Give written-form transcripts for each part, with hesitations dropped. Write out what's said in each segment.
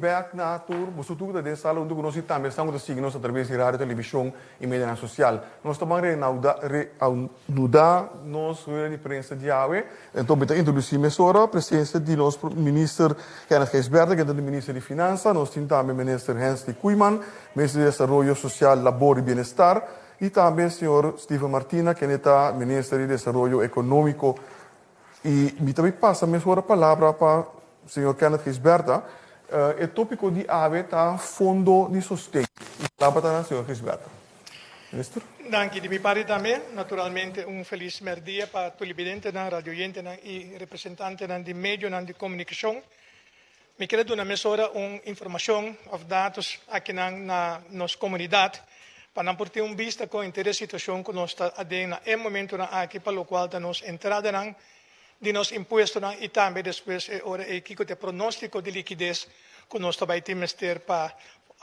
bèk na tur boso tur ku ta den sala huntu ku nos i tambe esnan ku ta sigui nos atraves di radio, televishon i medianan sosial. Nos ta ban reanudá nos rueda di prensa di awe. Enton mi ta introdusí mesora presensia di nos Minister Kenneth Gijsbertha, kende ta di Minister di Finansa. Nos tin tambe Minister Hensley Koeiman, Minister di Desaroyo Sosial, Labor i Bienestar, i tambe señor Steven Martina, kende ta Minister di Desaroyo Ekonómiko. I mi ta bai pasa mesora palabra pa señor Kenneth Gijsbertha. E tópiko di awe ta Fondo di Sosten. I palabra ta na señor Gijsbertha. Minister. Danki di mi parti tambe. Naturalmente un felis mèrdia pa tulibidentenan, radioyentenan i representantenan di medionan di komunikashon. Mi kere duna mesora un informashon òf datos akinan na nos komunidat pa nan por tin un bista kon henter e situashon ku nos ta aden na e momentunan aki pa lokual ta nos entradanan di nos impuestonan i tambe despues e ora ei kiko ta e pronóstiko di likides ku nos ta bai tin mester pa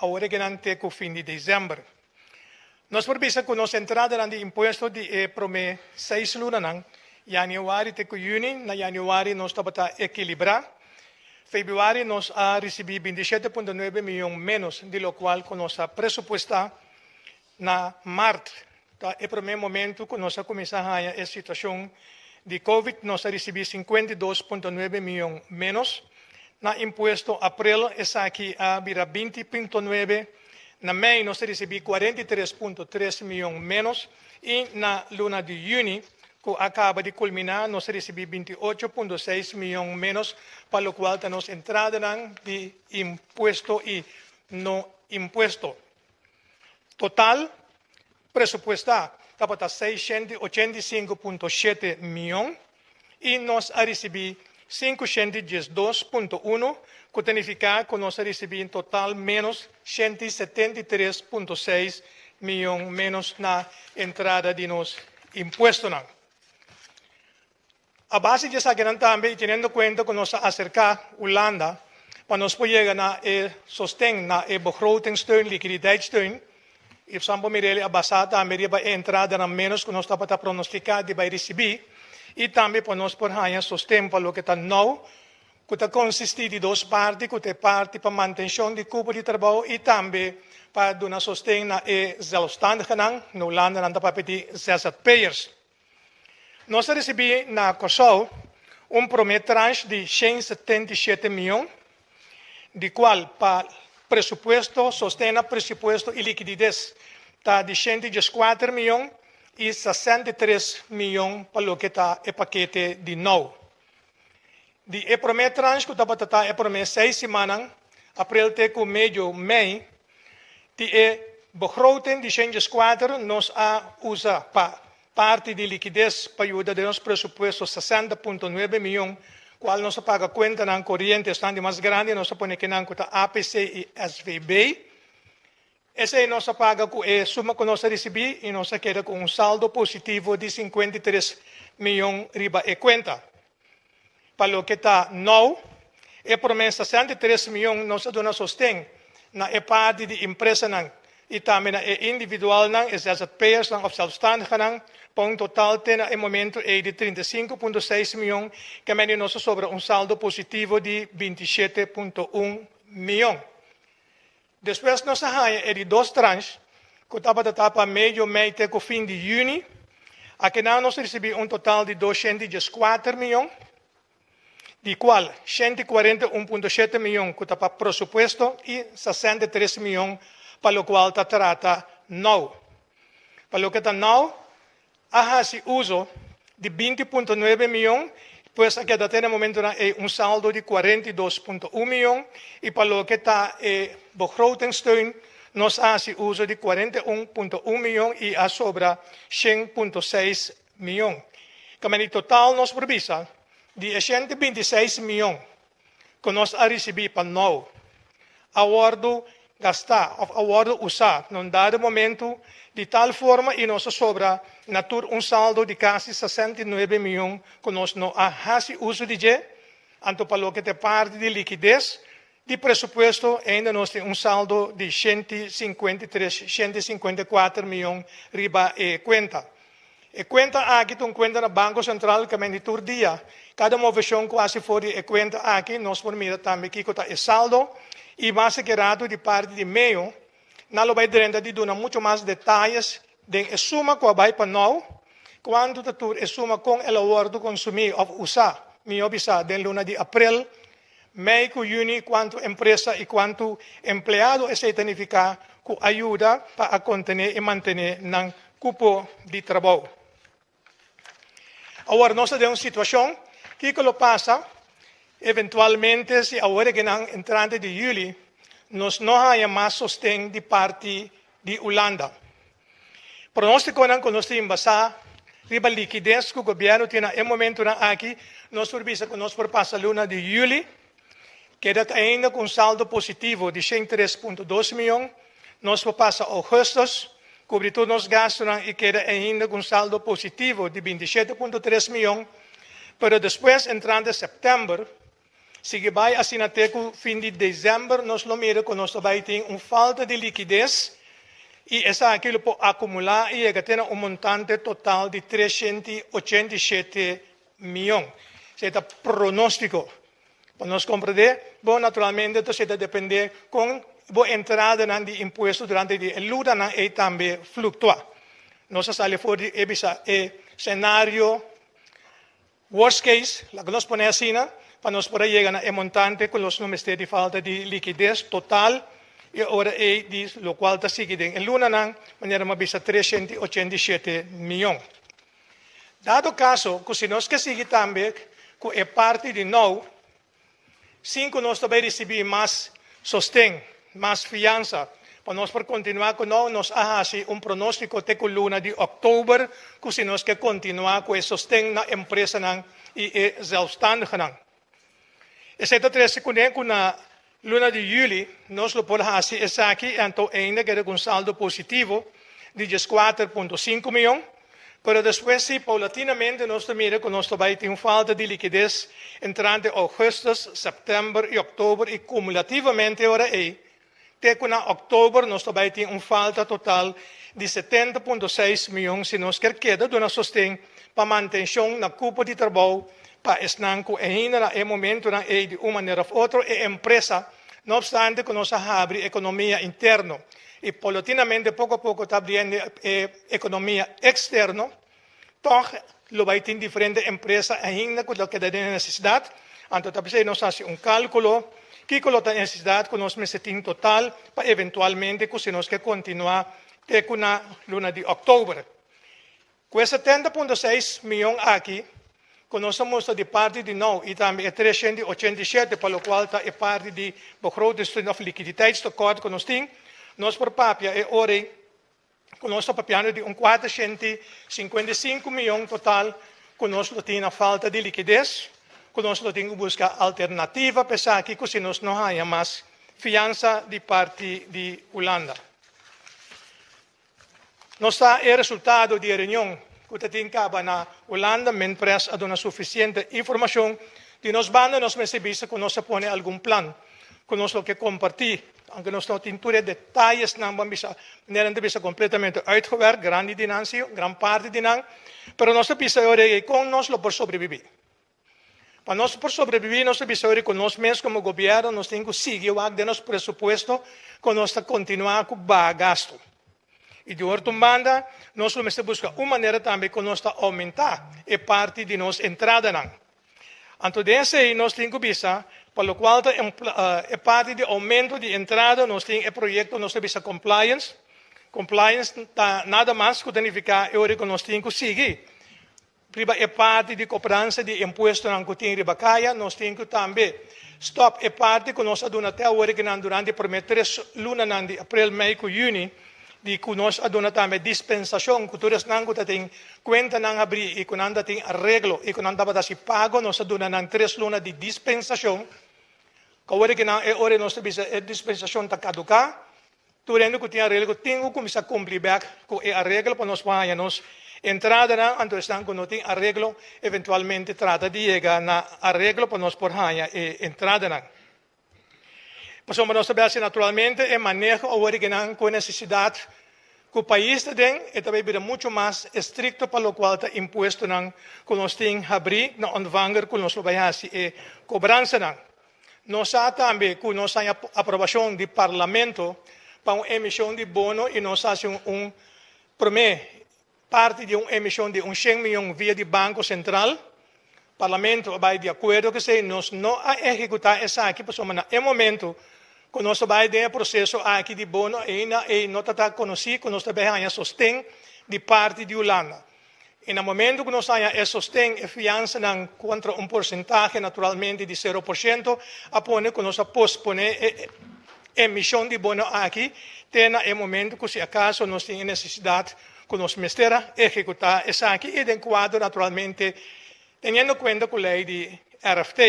awor e kinan te ku fin di desèmber. Nos por bisa ku nos entradanan di impuesto di e promé seis lunanan, yanüari te ku yüni, na yanüari nos tabata ekilibrá. Febrüari nos a risibí 27.9 mion ménos di lokual ku nos a presupuestá. Na mart ta e promé momentu ku nos a kuminsá haña e situashon di covid, nos a risibí 52.9 mion ménos. Na impuesto aprel esaki a bira 20.9. Na mei nos a risibí 43.3 mion ménos i na luna di yüni ku a kaba di kulminá nos a risibí 28.6 mion ménos pa lokual ta nos entradanan di impuesto i no impuesto. Total presupuestá tabata 685.7 mion i nos a risibí 512.1 ku ta nifiká ku nos a risibí en total ménos 173.6 mion ménos na entrada di nos impuestonan. A base di esakinan tambe i teniendo kuenta ku nos a aserká Hulanda pa nos por yega na e sosten na e begrotingssteun, liquiditeitssteun, i Sambo Mirelli a basá tambe riba e entradanan ménos ku nos tabata pronostiká di bai risibí i tambe pa nos por haña sosten pa loke ta nou ku ta konsistí di dos parti, ku ta e parti pa mantenshon di kupo di trabou i tambe pa duna sosten na e zelfstandigenan, na Hulanda nan ta papia di zzp'ers. Nos a risibí na Kòrsou un promé tranche di 177 mion, di kual pa presupuesto, sosten na presupuesto i likidides ta di 114 mion i 63 mion pa loke ta e pakete di nou. Di e promé tranche ku tabata ta e promé seis simannan, aprel te ku medio mei, di e begroting di 114 nos a usa pa parti di likides pa yuda den nos presupuesto 60.9 mion, kual nos a paga kuentanan koriente esnan di mas grandi nos a pone kinan ku ta APC i SVB. Esei nos a paga ku e suma ku nos a risibí i nos a keda ku un saldo positivo di 53 mion riba e kuenta. Pa loke ta nou, e promé 63 mion nos a duna sosten na e parti di empresanan i tambe na e individualnan, e zzp'ersnan òf zelfstandigenan, pa un total te na e momentu ei di 35.6 mion, ke mende nos a sobra un saldo positivo di 27.1 mion. Despues nos a haña e di dos tranche, ku tabata ta pa medio mei te ku fin di yüni. Akinan nos risibí un total di 214 mion, di kual 141.7 mion ku ta pa presupuesto i 63 mion pa lokual ta trata nou. Pa loke ta nou, a hasi uso di 20.9 mion, pues a keda te na momentonan ei un saldo di 42.1 mion i pa loke ta e begrotingssteun nos a hasi uso di 41.1 mion i a sobra 100.6 mion. Kaminda di total nos por bisa di e 126 mion ku nos a risibí pa nou a wòrdu gastá òf a wòrdu usá na un dado momentu di tal forma i nos a sobra na tur un saldo di kasi 69 mion ku nos no a hasi uso di dje, anto pa loke ta e parti di likides di presupuesto ainda nos tin un saldo di 153, 154 mion riba e kuenta. E kuenta aki ta un kuenta na Banko Sentral ku mende tur dia. Kada moveshon ku hasi for di e kuenta aki nos por mira tambe kiko ta e saldo. I mas aki rato di parti di MEO nan lo bai drenta di duna mucho mas detayes den e suma ku a bai pa nou, kuantu ta tur e suma kon el a wòrdu konsumí òf usá, mihó bisá den luna di aprel, mei ku yüni kuantu empresa i kuantu empleado esei ta nifiká ku a yuda pa a kontené i mantené nan kupo di trabou. Awor nos ta den un situashon, kiko lo pasa eventualmente si awor e nan entrante di yüli nos no haña mas sosten di parti di Hulanda? Pronóstikonan ku nos tin basá riba likides ku gobièrnu tin na e momentunan aki, nos por bisa ku nos por pasa luna di yüli keda ainda ku un saldo positivo di 103.2 mion. Nos por pasa ougùstùs, kubri tur nos gastunan i keda ainda ku un saldo positivo di 27.3 mion. Pero despues, entrante sèptèmber, sigui bai asina te ku fin di desèmber, nos lo mira ku nos ta bai tin un falta di likides i esaki lo por akumulá i yega te na un montante total di 387 mion. Esei ta pronóstiko. Pa nos komprendé bo, naturalmente ta ta dependé kon bo entradanan di impuesto durante di e lunanan ei tambe fluktuá. Nos a sali for di e bisa e senario worst case, laga nos pone asina, pa nos por a yega na e montante ku nos no mester di falta di likides total i ora ei di lokual ta sigui den e lunanan, manera mi a bisa 387 mion. Dado kaso ku si nos ke sigui tambe ku e parti di nou, sin ku nos ta bai risibí mas sosten, mas fiansa, pa nos por kontinuá ku nou, nos a hasi un pronóstiko te ku luna di òktober ku si nos ke kontinuá ku e sosten na empresanan i e zelfstandigenan. Esei ta trese kuné ku na luna di yüli nos lo por hasi esaki i anto ainda keda ku un saldo positivo di 14.5 mion. Pero despues si paulatinamente nos ta mira ku nos ta bai tin un falta di likides entrante ougùstùs, sèptèmber i òktober i kumulativamente ora ei te ku na òktober nos ta bai tin un falta total di 70.6 mion si nos kier keda duna sosten pa mantenshon na kupo di trabou pa esnan ku ainda na e momentunan ei di un manera òf otro e empresa, no opstante ku nos a habri ekonomia interno i paulatinamente poko a poko ta abriendo e ekonomia eksterno, tòg lo bai tin diferente empresa ainda ku ta keda den e nesesidat. Anto ta p'esei nos hasi un kálkulo kiko lo ta e nesesidat ku nos mester tin total pa eventualmente ku si nos ke kontinuá te ku na luna di òktober. Ku e 70.6 mion aki ku nos a mustra di parti di nou i tambe e 387 pa lokual ta e parti di begrotingssteun òf likiditeitstekort ku nos tin, nos por papia e ora ei ku nos ta papiando di un 455 mion total ku nos lo tin na falta di likides, ku nos lo tin ku buska alternativa pa esaki ku si nos no haña mas fiansa di parti di Hulanda. Nos sa e resultado di e reunion ku ta tin kaba na Hulanda, MinPres a duna sufisiente informashon. Di nos banda nos mester bisa ku nos a pone algun plan ku nos lo ke kompartí, aunke nos no tin tur e detayesnan, ban bisa, manera nan ta bisa kompletamente uitgewerkt, grandi di nan si, gran parti di nan, pero nos ta bisa e ora ei kon nos lo por sobrebibí. Pa nos por sobrebibí nos ta bisa ora ku nos mes komo gobièrnu nos tin ku sigui wak den nos presupuesto ku nos ta kontinuá ku baha gastu. I di otro un banda nos lo mester buska un manera tambe ku nos ta oumentá e parti di nos entradanan. Anto den esei nos tin ku bisa pa lokual ta e parti di oumento di entrada nos tin e proyekto nos ta bisa compliance. Compliance ta nada mas ku ta nifiká e ora ku nos tin ku sigui riba e parti di kobransa di impuestonan ku tin riba kaya. Nos tin ku tambe stòp e parti ku nos a duna te awor kinan durante e promé tres lunanan di aprel, mei ku yüni, di ku nos a duna tambe dispensashon ku tur esnan ku ta tin kuentanan habrí i ku nan ta tin areglo i ku nan tabata hasi pago, nos a duna nan tres luna di dispensashon. Ku awor kinan e ora nos ta bisa e dispensashon ta kaduká. Tur hende ku tin areglo tin ku kuminsá kumpli bèk ku e areglo pa nos por haña nos entradanan, anto esnan ku no tin areglo eventualmente trata di yega na areglo pa nos por haña e entradanan. Pasobra nos ta bèsi naturalmente e maneho awor di kinan ku e nesesidat ku pais ta den e ta bai bira muchu mas estrikto pa lokual ta impuestonan ku nos tin habrí na ontvanger ku nos lo bai hasi e kobransanan. Nos sa tambe ku nos haña aprobashon di Parlamento pa un emishon di bono i nos hasi un promé parti di un emishon di un shen mion via di Banko Sentral. Parlamento a bai di akuerdo ku esei. Nos no a ehekutá esaki pasobra na e momento ku nos a bai den e proseso aki di bono ainda ei no ta ta konosí ku nos ta bai haña sosten di parti di Hulanda. I na momento ku nos haña e sosten, e fiansanan kontra un porsentahe naturalmente di sero por shento, a pone ku nos a posponé e emishon di bono aki te na e momento ku si akaso nos tin e nesesidat ku nos mester a ehekutá esaki i den kuadro naturalmente teniendo kuenta ku lei di RFT.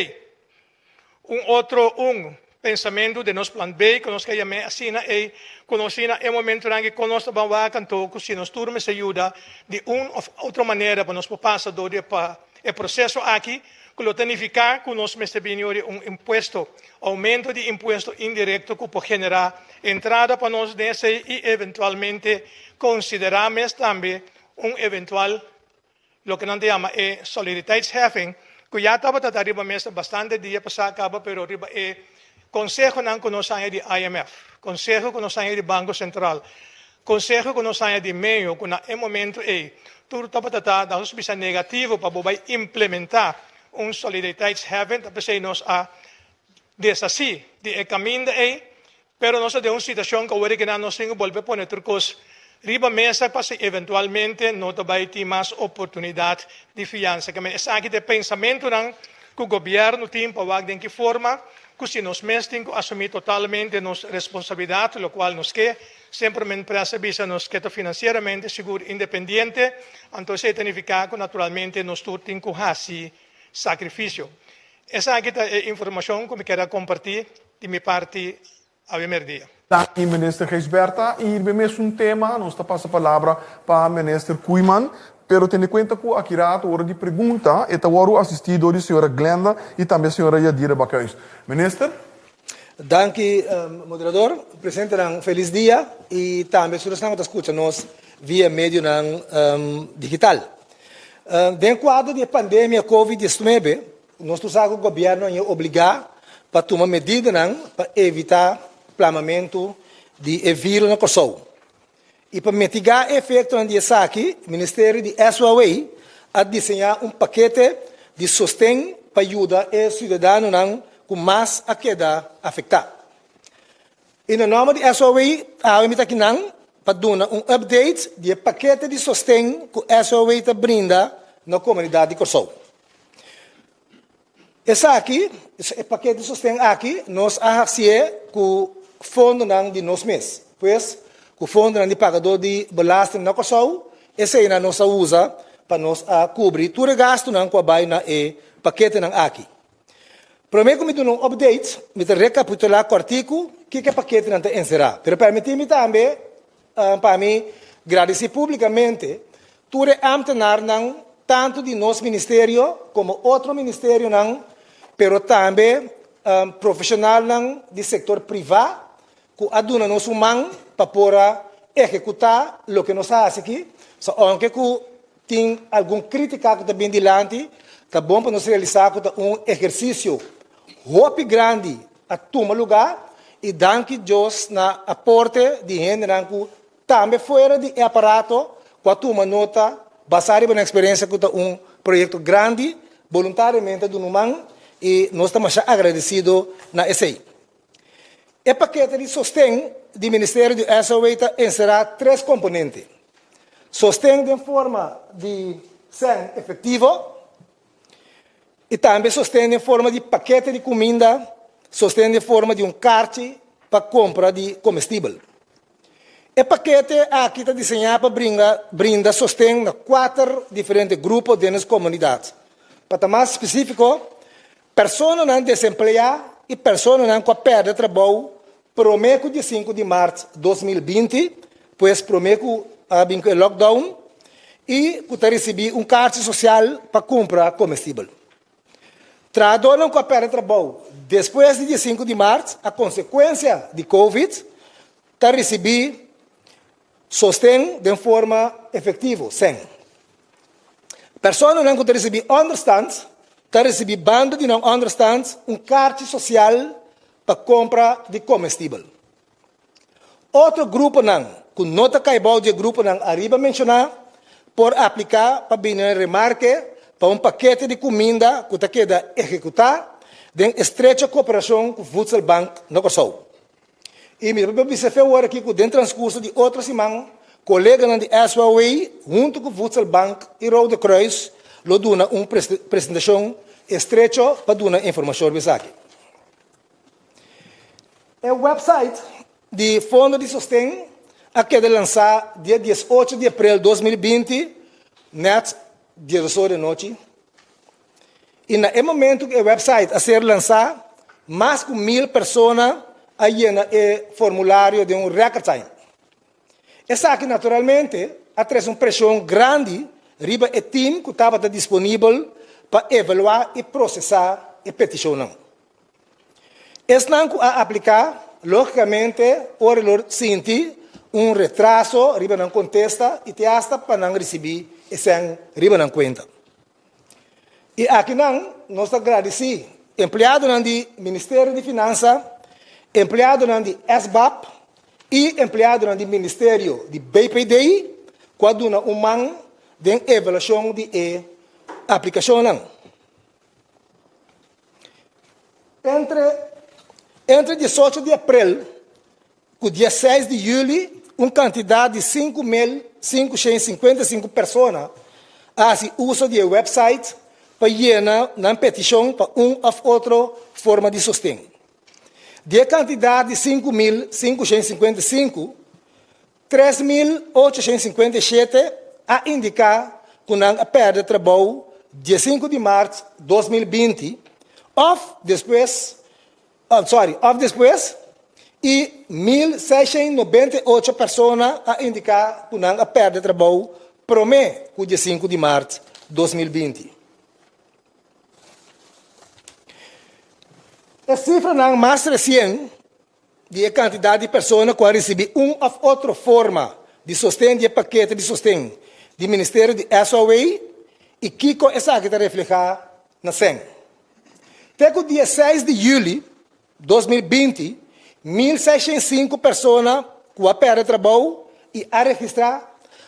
Un otro un pensamentu den nos plan B ku nos ke yam'é asina ei ku nos tin na e momentunan aki kon nos ta ban wak anto ku si nos tur mester yuda di un òf otro manera pa nos por pasa dor di e proseso aki ku lo ta nifiká ku nos mester bini ori un impuesto, oumento di impuesto indirekto ku por generá entrada pa nos den esei i eventualmente konsiderá mes tambe un eventual loke nan ta yama e solidariteitsheffing, ku ya tabata ta riba mesa bastante dia pasá kaba, pero riba e konsehonan ku nos haña di IMF, konseho ku nos haña di Banko Sentral, konseho ku nos haña di meo, ku na e momento ei tur tabata ta, nos bisa negativo pa bo bai implementá un solidariteitsheffing, ta p'esei nos a deshasí di e kaminda ei. Pero nos ta den un situacion cu awor e kinan nos tin cu bolbe pone tur cos riba mesa pa si eventualmente no ta bay tin mas oportunidad di fiansa. Keme esaki ta e pensamentonan cu gobierno tin pa wak den ki forma cu si nos mes tin cu asumi totalmente nos responsabilidad, locual nos ke, semper men pres a bisa nos ke ta financieramente sigur independiente, anto esey ta nifica cu naturalmente nos tur tin cu haci sacrificio. Esaki ta e informacion cu mi kier a comparti Di mi parti awe merdia. Danki Minister Gijsbertha. I riba e mesun tema nos ta pasa palabra pa Minister Koeiman, pero tene kuenta ku aki rato ora di pregunta e ta wòrdu asistí dor di señora Glenda i tambe señora Yadira Bakhuis. Minister. Danki moderador. Presentenan felis dia i tambe tur esnan ku ta skucha nos via medionan digital. Den kuadro di e pandemia covid 19 Nos tur sa ku gobièrnu a obligá pa tuma medidanan pa evitá plamamentu di e vírus na Kòrsou. I pa mitigá e efektonan di esaki, Ministerio di SOAW a diseñá un pakete di sosten pa yuda e siudadanonan ku mas a keda afektá. I na nòmber di SOAW awe mi ta akinan pa duna un update di e pakete di sosten ku SOAW ta brinda na komunidat di Kòrsou. Esaki, e pakete di sosten aki, nos a hasié ku fondonan di nos mes. Pues, ku fondonan di pagadó di belasting na Kòrsou, eseinan nos a usa pa nos a kubri tur e gastunan ku a bai na e paketenan aki. Promé ku mi duna un update, mi ta rekapitulá kòrtiku kiko e paketenan ta enserá. Pero pèrmití mi tambe Pa mi gradisí públikamente tur e ámtenarnan tantu di nos ministerio komo otro ministerionan, pero tambe profeshonalnan di sektor privá ku a duna nos un man pa por a ehekutá loke nos a hasi aki. So ounke ku tin algun krítika ku ta bin dilanti, ta bon pa nos realisá ku ta un ehersisio hopi grandi a tuma lugá i danki Dios na aporte di hendenan ku tambe fuera di e aparato ku a tuma nota basá riba nan eksperensia ku ta un proyekto grandi boluntariamente a duna un man i nos ta masha agradesido na esei. E pakete di sosten di Ministerio di SOW ta enserá tres komponente, sosten den forma di sèn efektivo, I tambe sosten den forma di pakete di kuminda, sosten den forma di un karchi pa kompra di komestibel. E pakete aki ta diseñá pa bringa brinda sosten na kuater diferente grupo den nos komunidat. Pa ta mas spesífiko, personanan desempleá i personanan ku a pèrdè trabou promé ku diesinku di mart 2020, pues promé ku a bin ku e lockdown, i ku ta risibí un karchi sosial pa kumpra komestibel. Trahadónan ku a pèrdè trabou despues di diesinku di mart a konsekuensia di covid ta risibí sosten den forma efektivo, sèn. Personanan ku ta risibí ònderstant. ta risibí banda di nan ònderstant un karchi sosial pa kompra di komestibel. Otro gruponan ku no ta kai bou di e gruponan ariba menshoná por apliká pa bini na remarke pa un pakete di kuminda ku ta keda ehekutá den estrecho koperashon ku Voedselbank na Kòrsou. I mi ta por bisa fe awor aki ku den transkurso di otro siman koleganan di SWA huntu ku Voedselbank i Rode Kruis lo duna un presentashon estrecho pa duna informashon riba esaki. E website di Fondo di Sosten a keda lansá dia 18 di aprel 2020 nèt diesdos or di anochi. I na e momentu ku e website a ser lansá, mas ku mil persona a yena e formulario den un record time. Esaki naturalmente a trese un preshon grandi riba e tim ku tabata disponibel pa evaluá i prosesá e petishonnan. Esnan ku a apliká, lógikamente ora lo sinti un retraso riba nan kontesta i te asta pa nan risibí e sèn riba nan kuenta. I akinan nos ta gradisí empleadonan di Ministerio di Finansa, empleadonan di SBAP i empleadonan di Ministerio di BPD ku a duna un man den evaluashon di e aplikashonnan. Entre entre 18 di aprel ku dia 6 di yüli un kantidat di 5.555 persona a hasi uso di e website pa yena nan petishon pa un òf otro forma di sosten. Di e kantidat di 5.555, 3.857 a indiká ku nan a pèrdè trabou dia 5 di mart 2020 òf despues sorry, òf despues i 1.698 persona a indiká ku nan a pèrdè trabou promé ku dia 5 di mart 2020. E sifranan mas resien di e kantidat di persona ku a risibí un òf otro forma di sosten di e pakete di sosten di Ministerio di SOA i kiko esaki ta reflehá na sèn. Te ku dia seis di yüli 2020, 1.605 persona ku a pèrdè trabou i a registrá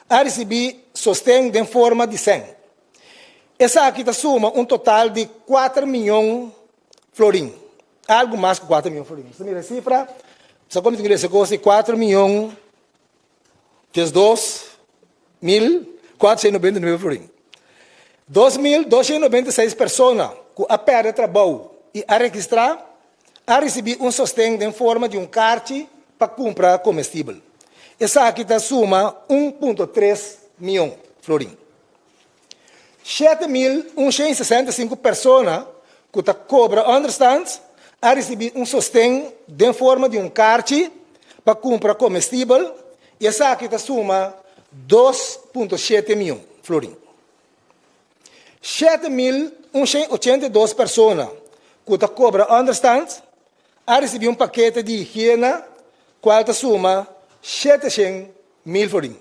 a risibí sosten den forma di sèn. Esaki ta suma un total di 4 mion florin. Algu mas ku 4 mion florin. Bo mira e sifra, sa kon mi tin ku lesa e kos di 4 mion 12.499 florin. 2.296 persona ku a pèrdè trabou i a registrá a risibí un sosten den forma di un karchi pa kumpra komestibel. Esaki ta suma 1.3 mion florin. 7.165 persona ku ta kobra ònderstant a risibí un sosten den forma di un karchi pa kumpra komestibel i esaki ta suma 2.7 mion florin. 7.182 persona ku ta kobra ònderstant a risibí un pakete di higiena kual ta suma 700.000 florin.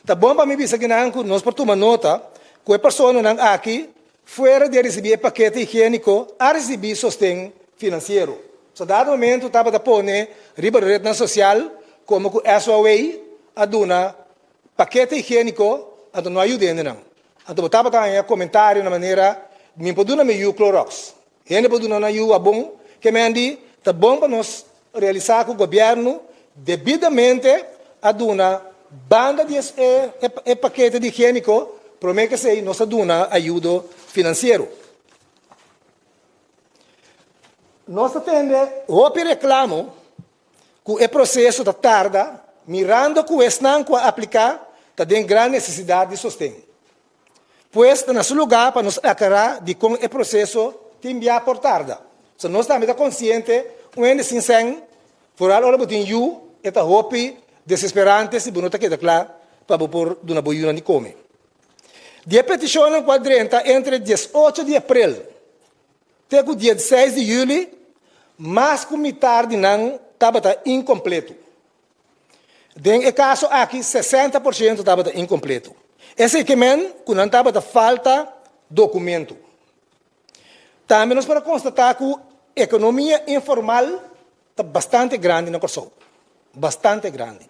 Ta bon pa mi bisa kinan ku nos por tuma nota ku e personanan aki fuera di a risibí e pakete higiéniko a risibí sosten finansiero. So dado momento tabata pone riba retnan sosial komo ku SOA a duna pakete higiéniko anto no a yuda hendenan. Anto bo tabata haña komentario na manera mi por duna mi yu Clorox. Hende por duna nan yu abon ke men di ta bon pa nos realisá ku gobièrnu debidamente a duna banda di e pakete di higiéniko promé ke esei nos a duna ayudo finansiero. Nos ta tende hopi reklamo ku e proseso ta tarda mirando ku esnan ku a apliká ta den gran nesesidat di sosten. Pues ta na su lugá pa nos aklará dikon e proseso tin bia por tarda. So nos tambe ta konsiente un hende sin sèn, foral ora bo tin yu, e ta hopi desesperante si bo no ta keda kla pa bo por duna bo yunan di kome. Di e petishonnan ku a drenta entre 18 di aprel te ku 16 di yüli, mas ku mitar di nan tabata inkompleto. Den e kaso aki 60% tabata inkompleto. Esei ke men ku nan tabata falta dokumento. Tambe nos por a konstatá ku ekonomia informal ta bastante grandi na Kòrsou. Bastante grandi.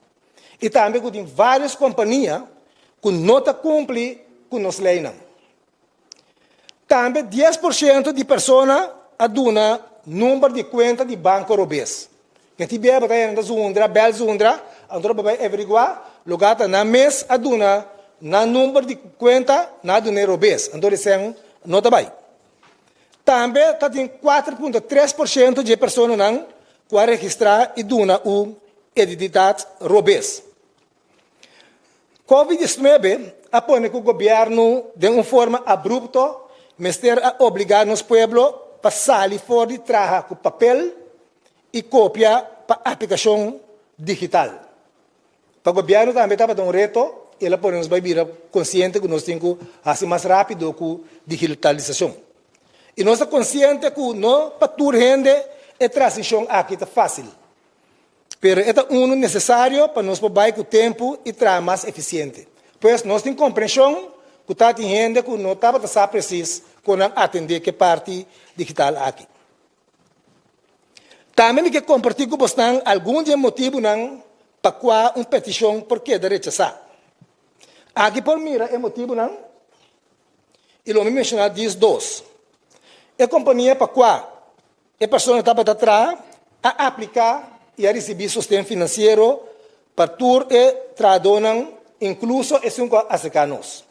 I tambe ku tin vários kompania ku no ta kumpli ku nos leinan. Tambe 10% di persona a duna number di kuenta di banko robes. Ke ti bia bo ta yanda zundra, bèl zundra, anto bo bai averiguá, lugá ta nan mes a duna nan number di kuenta, nan a dun'é robes, anto resen no ta bai. Tambe ta tin 4.3% di e personanan ku a registrá i duna un identidat robes. Covid 19 a pone ku gobièrnu den un forma abrupto mester a obligá nos pueblo pa sali for di traha ku papel i kopia pa aplikashon digital. Pa gobièrnu tambe tabata un reto i el a pone nos bai bira konsiente ku nos tin ku hasi mas rápido ku digitalisashon. I nos ta konsiente ku no pa tur hende e transishon aki ta fásil. Pero e ta unu nesesario pa nos por bai ku tempu i traha mas efisiente. Pues nos tin komprenshon ku ta tin hende ku no tabata sa presis kon nan atendé ku e parti digital aki. Tambe mi ke kompartí ku bosnan algun di e motibunan pa kua un petishon por keda rechasá. Aki por mira e motibunan i lo mi menshoná dies dos. E kompania pa kua E persona tabata traha, a apliká i a risibí sosten finansiero pa tur e trahadónan, inkluso esun ku a aserká nos.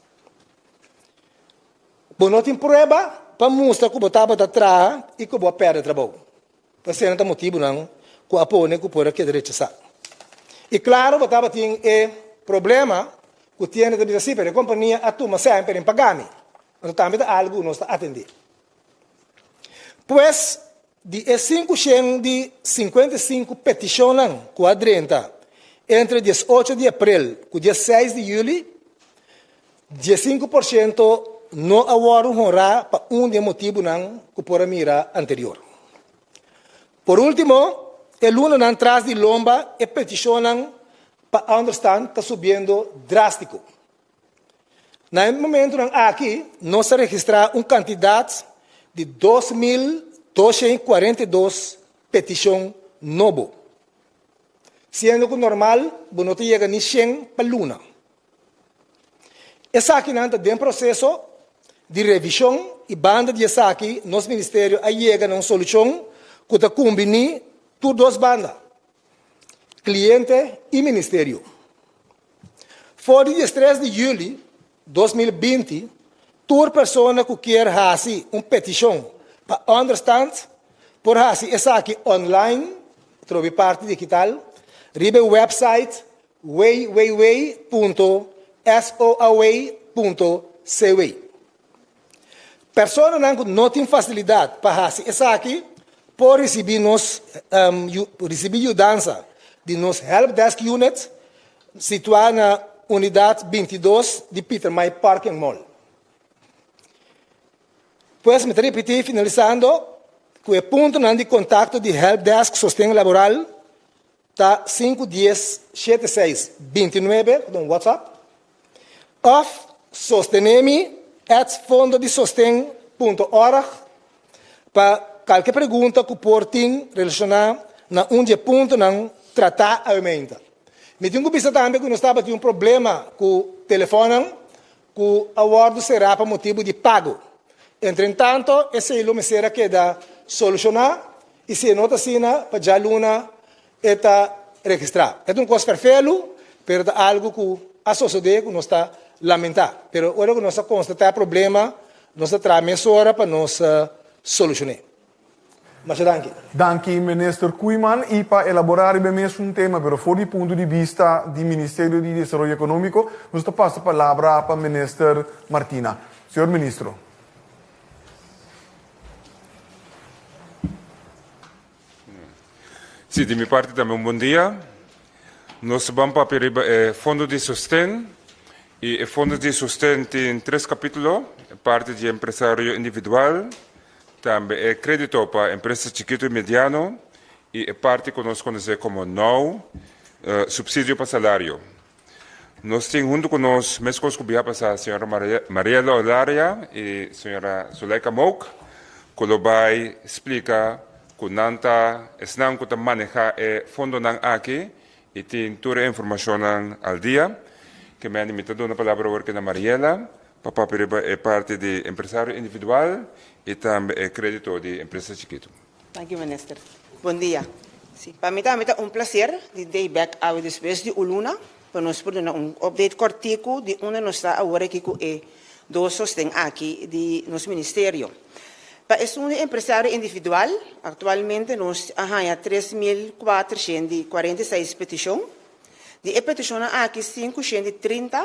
Bo no tin prueba pa mustra ku bo tabata traha i ku bo a pèrdè trabou. Eseinan ta motibunan ku a pone ku por a keda rechasá. I klaro bo tabatin e problema ku tienda ta bisa, Sí, pero e kompania a tuma semper en paga mi. Anto tambe ta algu ku nos ta atendé. Pues, di e 500 di 55 petishonnan ku a drenta entre 18 di aprel ku dia 6 di yüli, 15% no a wòrdu honrá pa un di e motibunan ku por a mira anterior. Por último, e lunanan tras di lomba e petishonnan pa ònderstant ta subiendo drástiko. Na e momentunan aki nos a registrá un kantidat di 2242 petishon nobo, siendo ku normal bo no ta yega ni shen pa luna. Esakinan ta den proseso di revishon i banda di esaki nos ministerio a yega na un solushon ku ta kumbiní tur dos banda, kliente i ministerio. For di 13 di yüli 2020 tur persona ku kier hasi un petishon pa ònderstant por hasi esaki online, trobe parti digital, riba e wèpsait www.soaw.cw. Personanan ku no tin fasilidat pa hasi esaki por risibí nos risibí yudansa di nos Helpdesk Unit situá na Unidat 22 di Pietermaai Parking Mall. Pues mi ta ripití finalisando ku e puntonan di kontakto di Helpdesk Sosten Laboral ta 5 10 7 6 29, ku ta un WhatsApp, òf sostenemi@fondodisosten.org pa kalke pregunta ku por tin relashoná na un di e puntonan tratá awe-meinta. Mi tin ku bisa tambe ku nos tabatin un problema ku telefònnan ku a wòrdu será pa motibu di pago. Entretanto esei lo mester a keda solushoná i si e no ta asina pa djaluna e ta registrá. E ta un kos ferfelu, pero ta algu ku a sosodé ku nos ta lamentá. Pero ora ku nos a konstatá e problema, nos ta traha mesora pa nos solushon'é. Masha danki. Danki Minister Koeiman y pa elabora riba e mesun tema pero for di punto di bista di Ministerio di Desaroyo Economico nos ta pasa palabra pa Minister Martina. Señor Ministro. Sí, di mi parti tambe un bon dia. Nos ta ban papia riba e fondo di sosten y e fondo di sosten tin tres capítulo, e parti di empresario individual, tambe e krédito pa empresa chikitu i mediano i e parti ku nos konosé komo now, supsidio pa salario. Nos tin huntu ku nos, meskos ku bia pasá, señora Mariela Olaria i señora Zuleika Mouk. ku lo bai splika ku nan ta esnan ku ta manehá e fondonan aki i tin tur e informashonnan al dia. Ke mende mi ta duna palabra awor ke na Mariela pa papia riba e parti di empresario individual i tambe e krédito di empresa chikitu. Danki Minister. Bon dia. Si, pa mi tambe ta un placer di dey bek awe despues di un luna pa nos por duna un update kortiku di unda nos ta awor aki ku e dos sosten aki di nos ministerio. Pa esun di empresario individual, aktualmente nos a haña 3446 petishon. Di e petishonnan aki 530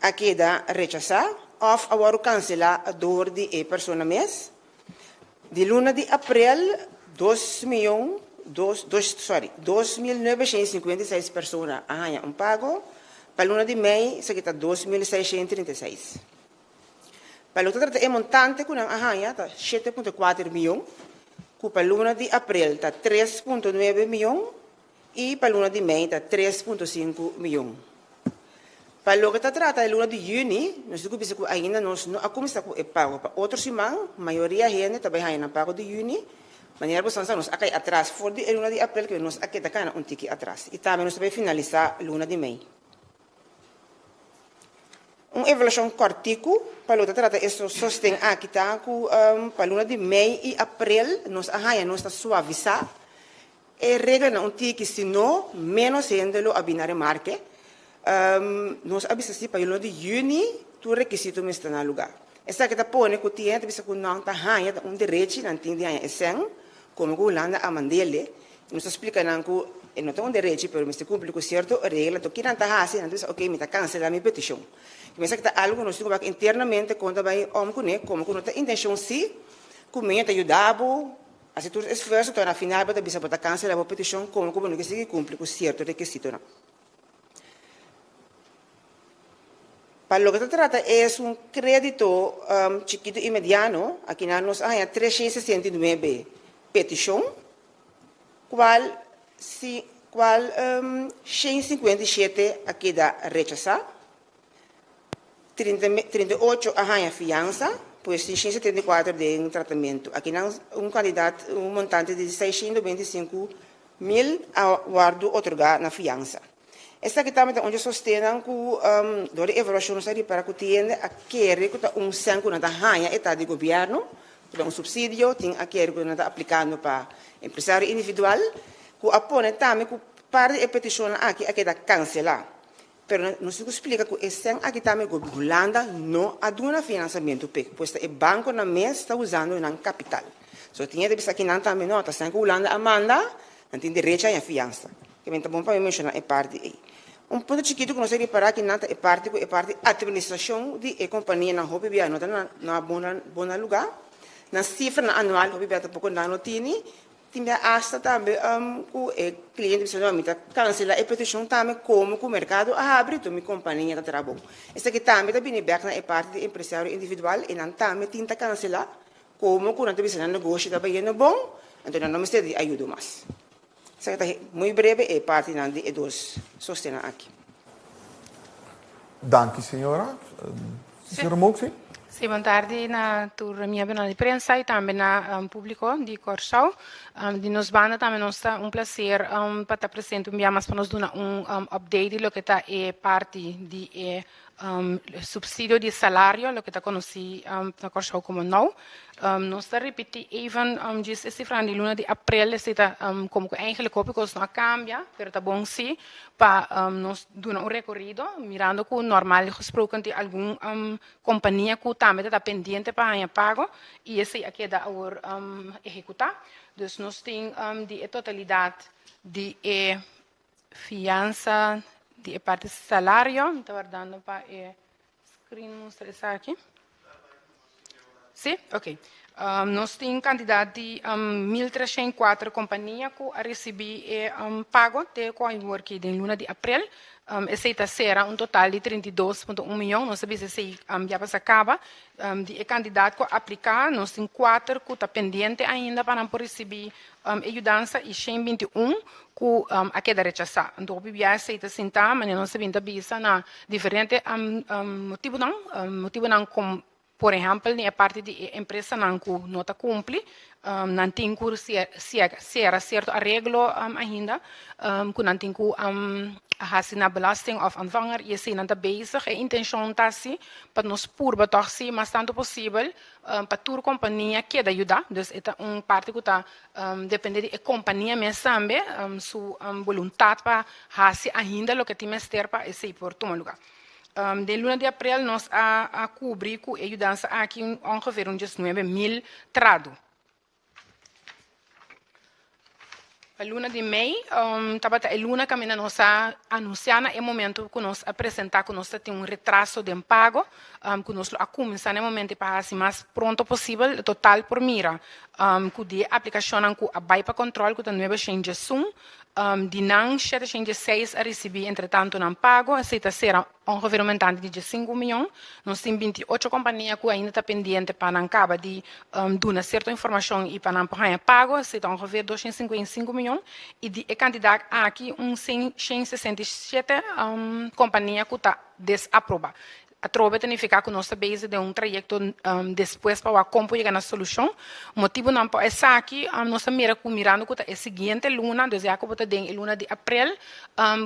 a keda rechasá òf a wòrdu kanselá dor di e persona mes. Di luna di aprel dos miyon dos dos sorry 2956 persona a haña un pago, pa luna di mei esaki ta 2636. Pa loke ta trata e montante ku nan a haña ta 7.4 miyon, ku pa luna di aprel ta 3.9 miyon i pa luna di mei ta 3.5 miyon. Pa loke ta trata e luna di yüni, nos tin ku bisa ku ainda nos no a kuminsá ku e pago. Pa otro siman, mayoria hende ta bai haña nan pago di yüni. Manera boso sa, nos a kai atras for di e luna di aprel, kende nos a keda kana un tiki atras. I tambe nos ta bai finalisá luna di mei. Un evaluashon kòrtiku pa loke ta trata e sosten aki ta ku pa luna di mei i aprel nos a haña nos ta suavisá e reglanan un tiki, si no, ménos hende lo a bini na remarke. Nos a bisa si pa luna di yüni tur rekisito mester na lugá. Esaki ta pone ku tin hende ta bisa ku nan ta haña ta un derechi nan tin di haña e sèn, komo ku Hulanda a mand'el. Nos ta splika nan ku e no ta un derechi pero mester kumpli ku sierto regla. Anto kinan ta hasi? Nan ta bisa oke mi ta kanselá mi petishon. Esaki ta algu ku nos tin ku wak internamente kon ta bai òm kuné, komo ku no ta intenshon si ku mi ta yuda bo Hasi tur esfuerso ta na final bo ta bisa bo ta cancela bo peticion como cu bo no ke sigui cumpli cu cierto requisitonan. Pa loke ta trata es un credito chikito y mediano, akinan nos a haña 369 peticion, cual si cual 157 a keda rechasa. 38 a haña fiansa, pues tin 174 den tratamentu. Akinan un kantidat, un montante di 625 mil a wòrdu otorgá na fiansa. Esaki tambe ta un dje sostennan ku dor di evaluashon nos a ripará ku tin hende a kere ku ta un sèn ku nan ta haña e ta di gobièrnu, ku ta un supsidio, tin a kere ku nan ta aplikando pa empresario individual, ku a pone tambe ku par di e petishonnan aki a keda kanselá. Pero nos tin ku splika ku e sèn aki tambe ku Hulanda no a duna finansamentu p'e, pues ta e bankonan mes ta usando nan kapital. So tin e ta bisa akinan tambe no, ta sèn ku Hulanda a manda, nan tin derecho a haña fiansa. Ke men ta bon pa mi menshoná e parti ei. Un punto chikitu ku nos a ripará akinan ta e parti ku e parti atministrashon di e kompanianan hopi bia no ta na bon na lugá. Nan sifranan anual hopi bia tampoko nan no tini. Tin bia asta tambe ku e kliente bisa no mi ta kansela e petishon tambe komo ku merkado a habri tur mi kompania ta traha bon. Esaki tambe ta bini bèk na e parti di empresario individual i nan tambe tin ta kansela komo ku nan ta bisa nan negoshi ta bayendo bon anto nan no mester di ayudo mas. Esaki ta muy breve e partinan di e dos sostennan aki. Danki señora. Señora Mook, si. Sí, bon tardi na tur miembronan di prensa y tambe na publico di Kòrsou. Di nos banda tambe nos ta un placer pa ta presente un bia mas pa nos duna un update di loke ta e parti di e subsidio di salario, loke ta konosí na Kòrsou komo now. Nos ta ripití even djis e sifranan di luna di aprel, esei ta komo ku eigenlijk hopi kos no a kambia, pero ta bon sí pa nos duna un rekorido, mirando ku normal gesproken tin algun kompania ku tambe ta ta pendiente pa haña pago i esei a keda awor ehekutá. Dus nos tin di e totalidat di e fiansa di e parti salario, mi ta wardando pa e screen mustra esaki. Sí? Ok. Nos tin kantidat di 1304 kompania ku a risibí e pago te ku awor aki den luna di aprel. Esei ta sera un total di 32.1 mion. Nos a bisa esei ya pasa kaba. Di e kantidat ku a apliká nos tin kuater ku ta pendiente ainda pa nan por risibí e yudansa i 121 ku a keda rechasá. Anto hopi biaha esei ta sintá manera nos a bin ta bisa na diferente motibunan, motibunan. Por ehèmpel, den e parti di e empresanan ku no ta kumpli, nan tin ku sera sierto areglo ainda ku nan tin ku hasi na belasting òf ontvanger i esei nan ta bezig. E intenshon ta si pa nos purba tòg si mas tantu posibel pa tur kompania keda yuda. Dus e ta un parti ku ta depende di e kompania mes tambe su boluntat pa hasi ainda loke tin mester pa esei por tuma lugá. Den luna di aprel nos a a kubri ku e yudansa aki ongeveer un 19.000 tradu. Pa luna di mei tabata e luna kaminda nos a anunsiá na e momento ku nos a presentá ku nos ta tin un retraso den pago, ku nos lo a kuminsá na e momento pa hasi mas pronto posibel. Total por mira ku di e aplikashonnan ku a bai pa kòntròl ku ta 911, Di nan, 706 a risibí entretantu nan pago, esei ta sera ongeveer un montante di 15 mion. Nos tin 28 kompania ku ainda ta pendiente pa nan kaba di duna sierto informashon i pa nan por haña pago, esei ta ongeveer 255 mion. I di e kantidat aki un 167 kompania ku ta desaprobá. Atrobe ta nifiká ku nos ta bezig den un trayekto despues pa wak kon por yega na solushon. Motibunan pa esaki, nos ta mira ku mirando ku ta e siguiente luna, dus ya ku bo ta den e luna di aprel,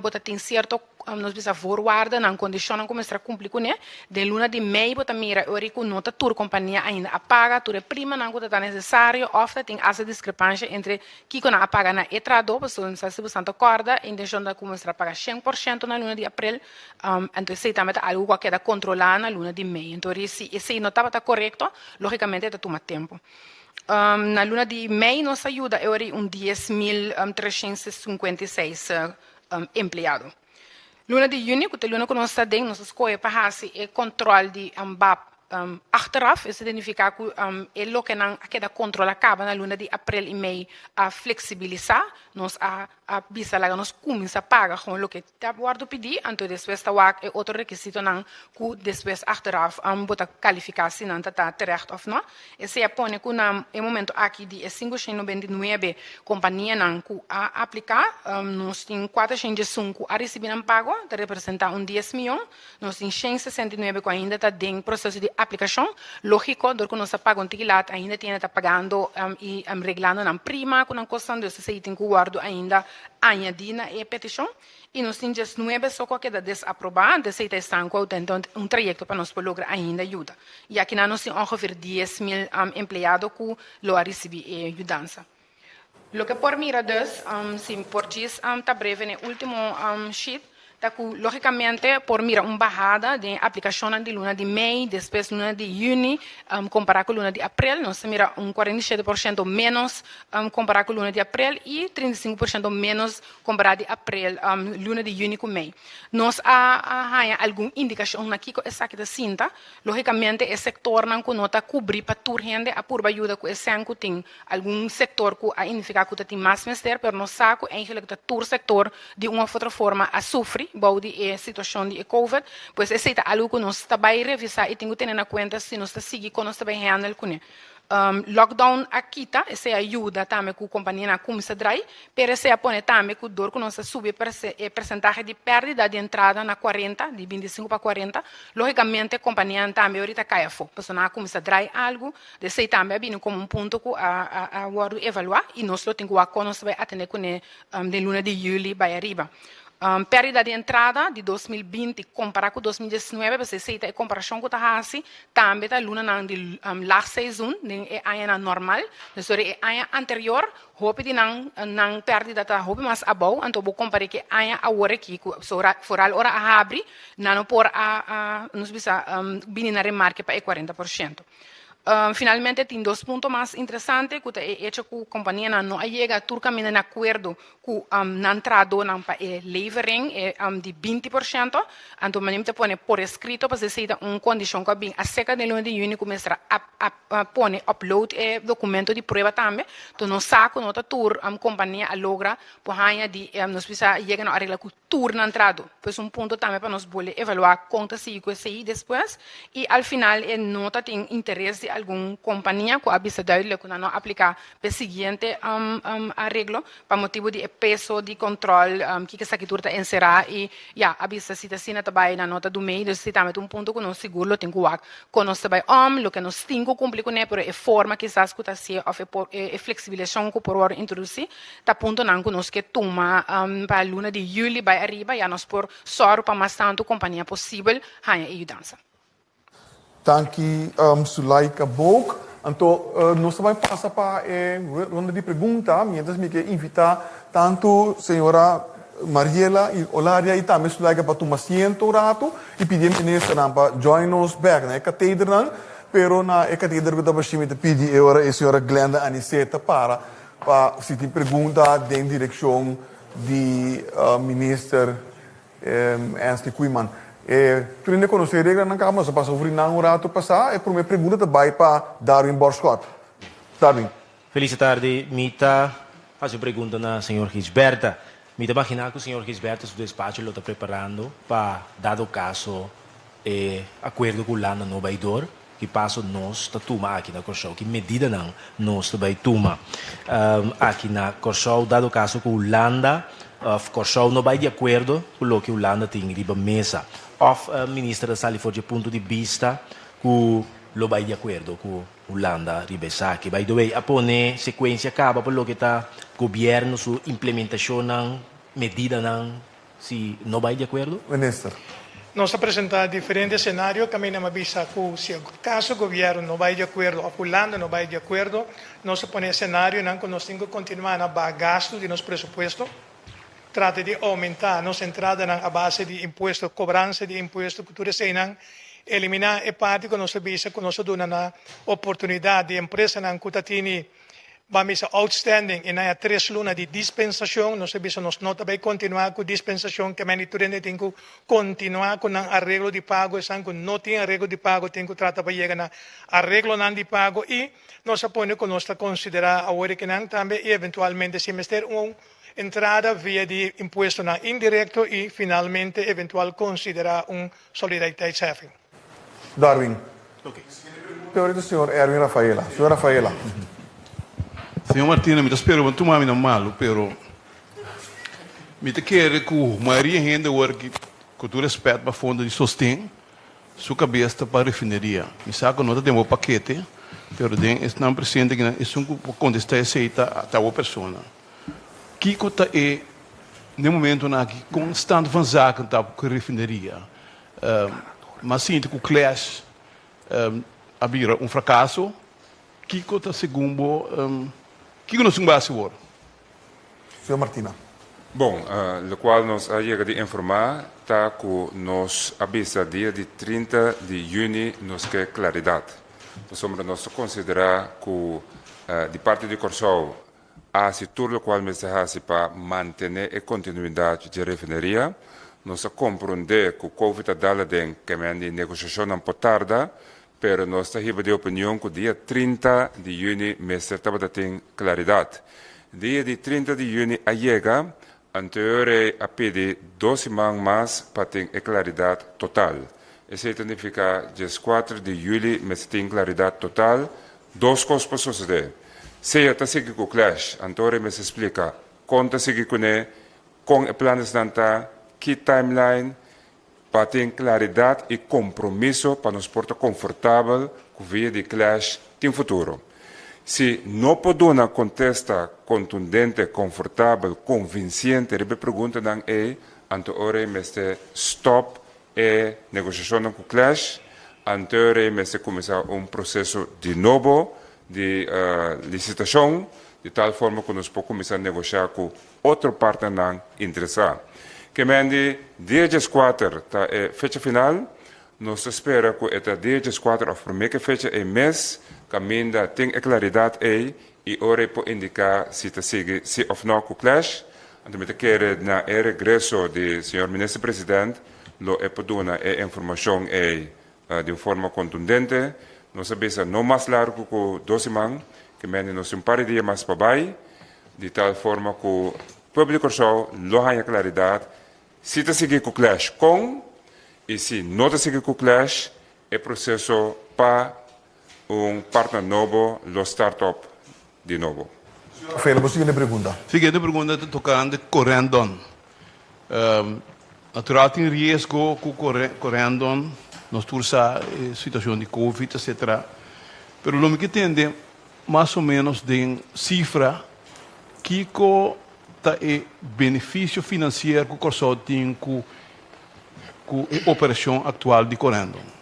bo ta tin sierto nos bisa voorwaardennan, kondishonnan ku mester a kumpli kuné. Den luna di mei bo ta mira e ora ku no ta tur kompania ainda a paga tur e primanan ku ta ta nesesario òf ta tin asta diskrepansha entre kiko nan a paga na e trahadó, pasobra mi sa si bo ta kòrda e intenshon ta ku mester a paga 100% na luna di aprel. Anto esei tambe ta algu ku a keda kontrolá na luna di mei. Anto si esei no tabata korekto, lógikamente e ta tuma tempu. Na luna di mei nos a yuda e ora un 10.356 empleado. Luna di yüni, ku ta e luna ku nos ta den, nos a skohe pa hasi e kontrol di bab achteraf. Esei ta nifiká ku e lokenan a keda kontrolá kaba na luna di aprel i mei a fleksibilisá. Nos a bisa laga nos kuminsá paga gewoon loke Ta wòrdu pidí, anto despues ta wak e otro rekisitonan ku despues achteraf bo ta kalifiká si nan ta ta terecht òf no. Esei a pone ku na e momento aki di e 599 kompanianan ku a apliká, nos tin 401 ku a risibí nan pago, ta representá un 10 mion. Nos tin 169 ku ainda ta den proseso di aplikashon. Lógiko, dor ku nos a paga un tiki lat, ainda tin ta pagando i reglando nan prima ku nan kosnan, dus esei tin ku wòrdu ainda añadí na e petishon i nos tin 19 so ku a keda desaprobá, antes ei ta esnan ku ta un trayekto pa nos por logra ainda yuda. I akinan nos tin ongeveer 10.000 empleado ku lo a risibí e yudansa. Loke por mira dus, si por djis ta breve na e último sheet, ta ku lógikamente por mira un bahada den e aplikashonnan di luna di mei, despues luna di yüni, kompará ku luna di aprel, nos ta mira un 47% ménos kompará ku luna di aprel i 35% ménos kompará di aprel, luna di yüni ku mei. Nos a haña algun indikashon na kiko esaki ta sinta. Lógikamente e sektornan ku no ta kubrí pa tur hende a purba yuda ku e sèn ku tin. Algun sektor ku a identifiká ku ta tin mas mester, pero nos sa ku eigenlik ta tur sektor di un òf otro forma a sufri bou di e situashon di e covid. Pues esei ta algu ku nos ta bai revisá i tin ku tene na kuenta si nos ta sigui kon nos ta bai handle kuné. Lockdown a kita, esei a yuda tambe ku kompanianan a kuminsá drai, pero esei a pone tambe ku dor ku nos a subi e persentahe di pèrdida di entrada na 40, di 25 pa 40, lógikamente kompanianan tambe orita kai afó, pasobra nan a kuminsá drai algu. Esei tambe a bini komo un punto ku a wòrdu evaluá i nos lo tin ku wak kon nos ta bai atendé kuné den luna di yüli bai ariba. Pèrdida di entrada di 2020 kompará ku 2019, pasobra esei ta e komparashon ku ta hasi, tambe ta lunanan di laagseizoen den e añanan normal. Dus dor e aña anterior hopi di nan nan pèrdida ta hopi mas abou, anto bo kompar'é ku e aña awor aki ku foral ora a habri nan no por a nos bisa bini na remarke pa e 40%. Finalmente tin dos punto mas interesante ku ta e echo ku kompanianan no a yega tur kaminda na akuerdo ku nan trahadónan pa e levering e di 20%. Anto manera mi ta pone por eskrito pasobra esei ta un kondishon ku a bin aserka den luna di yüni ku mester a pone upload e dokumento di prueba tambe. Enton nos sa ku no ta tur kompania a logra por haña di nos bisa yega na un aregla ku tur nan trahadó. Pues un punto tambe pa nos bolbe evaluá kon ta sigui ku esei despues. I al final e no ta tin interes di. algun kompania ku a bisa duidelijk ku nan no apliká p'e siguiente areglo pa motibu di e peso di kòntròl kiko esaki tur ta enserá i ya a bisa si ta asina ta bai nan no ta dumei dus esei tambe ta un punto ku nos sigur lo tin ku wak kon nos ta bai om loke nos tin ku kumpli kuné pero e forma kisas ku ta hasié òf e por e fleksibilisashon ku por wòrdu introdusí ta puntonan ku nos ke tuma pa luna di yüli bai ariba ya nos por sòru pa mas tantu kompania posibel haña e yudansa. Danki Sulaika Book. Anto nos ta bai pasa pa e ronda di pregunta, mientras mi ke invita tantu señora Mariela y Olaria y tambe Sulaika pa tuma asiento un ratu y pidi e ministernan pa join nos bek na e katedernan, pero na e kateder ku ta bashí mi ta pidi e ora e señora Glenda Aniceta para pa si tin pregunta den direkshon di minister Ansley Koeiman. E tur hende konosé e reglanan kaba, nos a pasa over di nan un ratu pasá. E promé pregunta ta bai pa Darwin Borschot. Darwin. Felis tardi. Mi ta hasi un pregunta na señor Gisberta. Mi ta maginá ku señor Gisberta su despacho lo ta preparando pa dado kaso e akuerdo ku Hulanda no bai dor, ki paso nos ta tuma aki na Kòrsou, ki medidanan nos ta bai tuma aki na Kòrsou dado kaso ku Hulanda òf Kòrsou no bai di akuerdo ku loke Hulanda tin riba mesa òf minister ta sali for dje punto di bista ku lo bai di akuerdo ku Hulanda riba esaki. By the way, a pone sekuensia kaba pa loke ta gobièrnu su implementashonnan, medidanan Si no bai di akuerdo? Minister. Nos a presentá diferente senario kaminda mi a bisa ku si akaso gobièrnu no bai di akuerdo òf Hulanda no bai di akuerdo, nos a pone e senarionan ku nos tin ku kontinuá na baha gastu di nos presupuesto, trata di oumentá nos entradanan a base di impuesto, kobransa di impuesto ku tur eseinan, eliminá e parti ku nos a bisa ku nos a duna na oportunidat di empresanan ku ta tini Ban bisa outstanding i nan a tres luna di dispensacion. Nos a bisa nos no ta bay continua cu dispensacion ke men di tur hende tin cu continua cu nan areglo di pago. Esan cu no tin areglo di pago tin cu trata pa yega na areglonan di pago i nos a pone cu nos ta considera awor e kinan tambe i eventualmente si mester un entrada via di impuestonan indirecto i finalmente eventual considera un solidariteitsheffing. Darwin. Teoria ta señor Erwin Rafaela. Señor Rafaela. Señor Martina, mi ta spera bo no tuma mi na malu, pero mi ta kere ku mayoria hende awor aki, ku tur respet pa fondo di sosten, su kabes ta pa refineria. Mi sa ku no ta den bo pakete, pero den esnan presente akinan, esun ku por kontestá esei ta ta bo persona. Kiko ta e, den momentonan aki, kon stand van zaken ta ku refineria? M'a sinti ku Clash a bira un frakaso. Kiko ta segun bo, kiko nos tin ku hasi awor? Señor Martina. Bon, lokual nos a yega di informá ta ku nos a bisa dia di 30 di yüni nos ke klaridat. Pasobra nos ta konsiderá ku di parti di Kòrsou a hasi tur lokual mester hasi pa mantené e kontinuidat dje refineria. Nos a komprondé ku Covid a dal aden kemen di negoshashonnan por tarda, pero nos ta hiba di opinion ku dia 30 di yüni mester tabata tin klaridat. Dia di 30 di yüni a yega, anteor a pidi dos siman mas pa tin e klaridat total. Esei ta nifiká 14 di yüli mester tin klaridat total. Dos kos por sosodé. Sea ta sigui ku Clash, anto Rey mester splika kon ta sigui kuné, kon e planesnan ta, ki timeline, pa tin klaridat i kompromiso pa nos por ta konfortabel ku via di Clash tin futuro. Si no por duna kontesta kontundente, konfortabel, konvinsiente riba e preguntanan ei, anto ora Rey mester stòp E negoshashonnan ku Clash anterior mester kuminsá un proseso di nobo di lisitashon di tal forma ku nos por kuminsá negoshá ku otro partnernan interesá. Kemendi dia 14 ta e fecha final, nos ta spera ku e ta dia 14 òf promé ku e fecha ei mes kaminda tin e klaridat ei i ora ei por indiká si ta sigui si òf nò ku Clash. Anto mi ta kere na e regreso di señor Minister President lo e por duna e informacion ey di un forma contundente. Nos a bisa no mas largo cu dos siman, ke mende nos tin un par di dia mas pa bay, di tal forma cu pueblo di Corsou lo haya claridad si ta sigui cu Clash con y si no ta sigui cu Clash e proceso pa. Un partner nobo lo start up di nobo. Rafael, bo siguiente pregunta. Siguiente pregunta ta tocante Corendon. Natural tin riesgo cu Corendon, nos tur sa e situacion di Covid etc. Pero lo mi ke tende mas o menos den cifra kico ta e beneficio financiero cu Corsou tin cu cu e operacion actual di Corendon.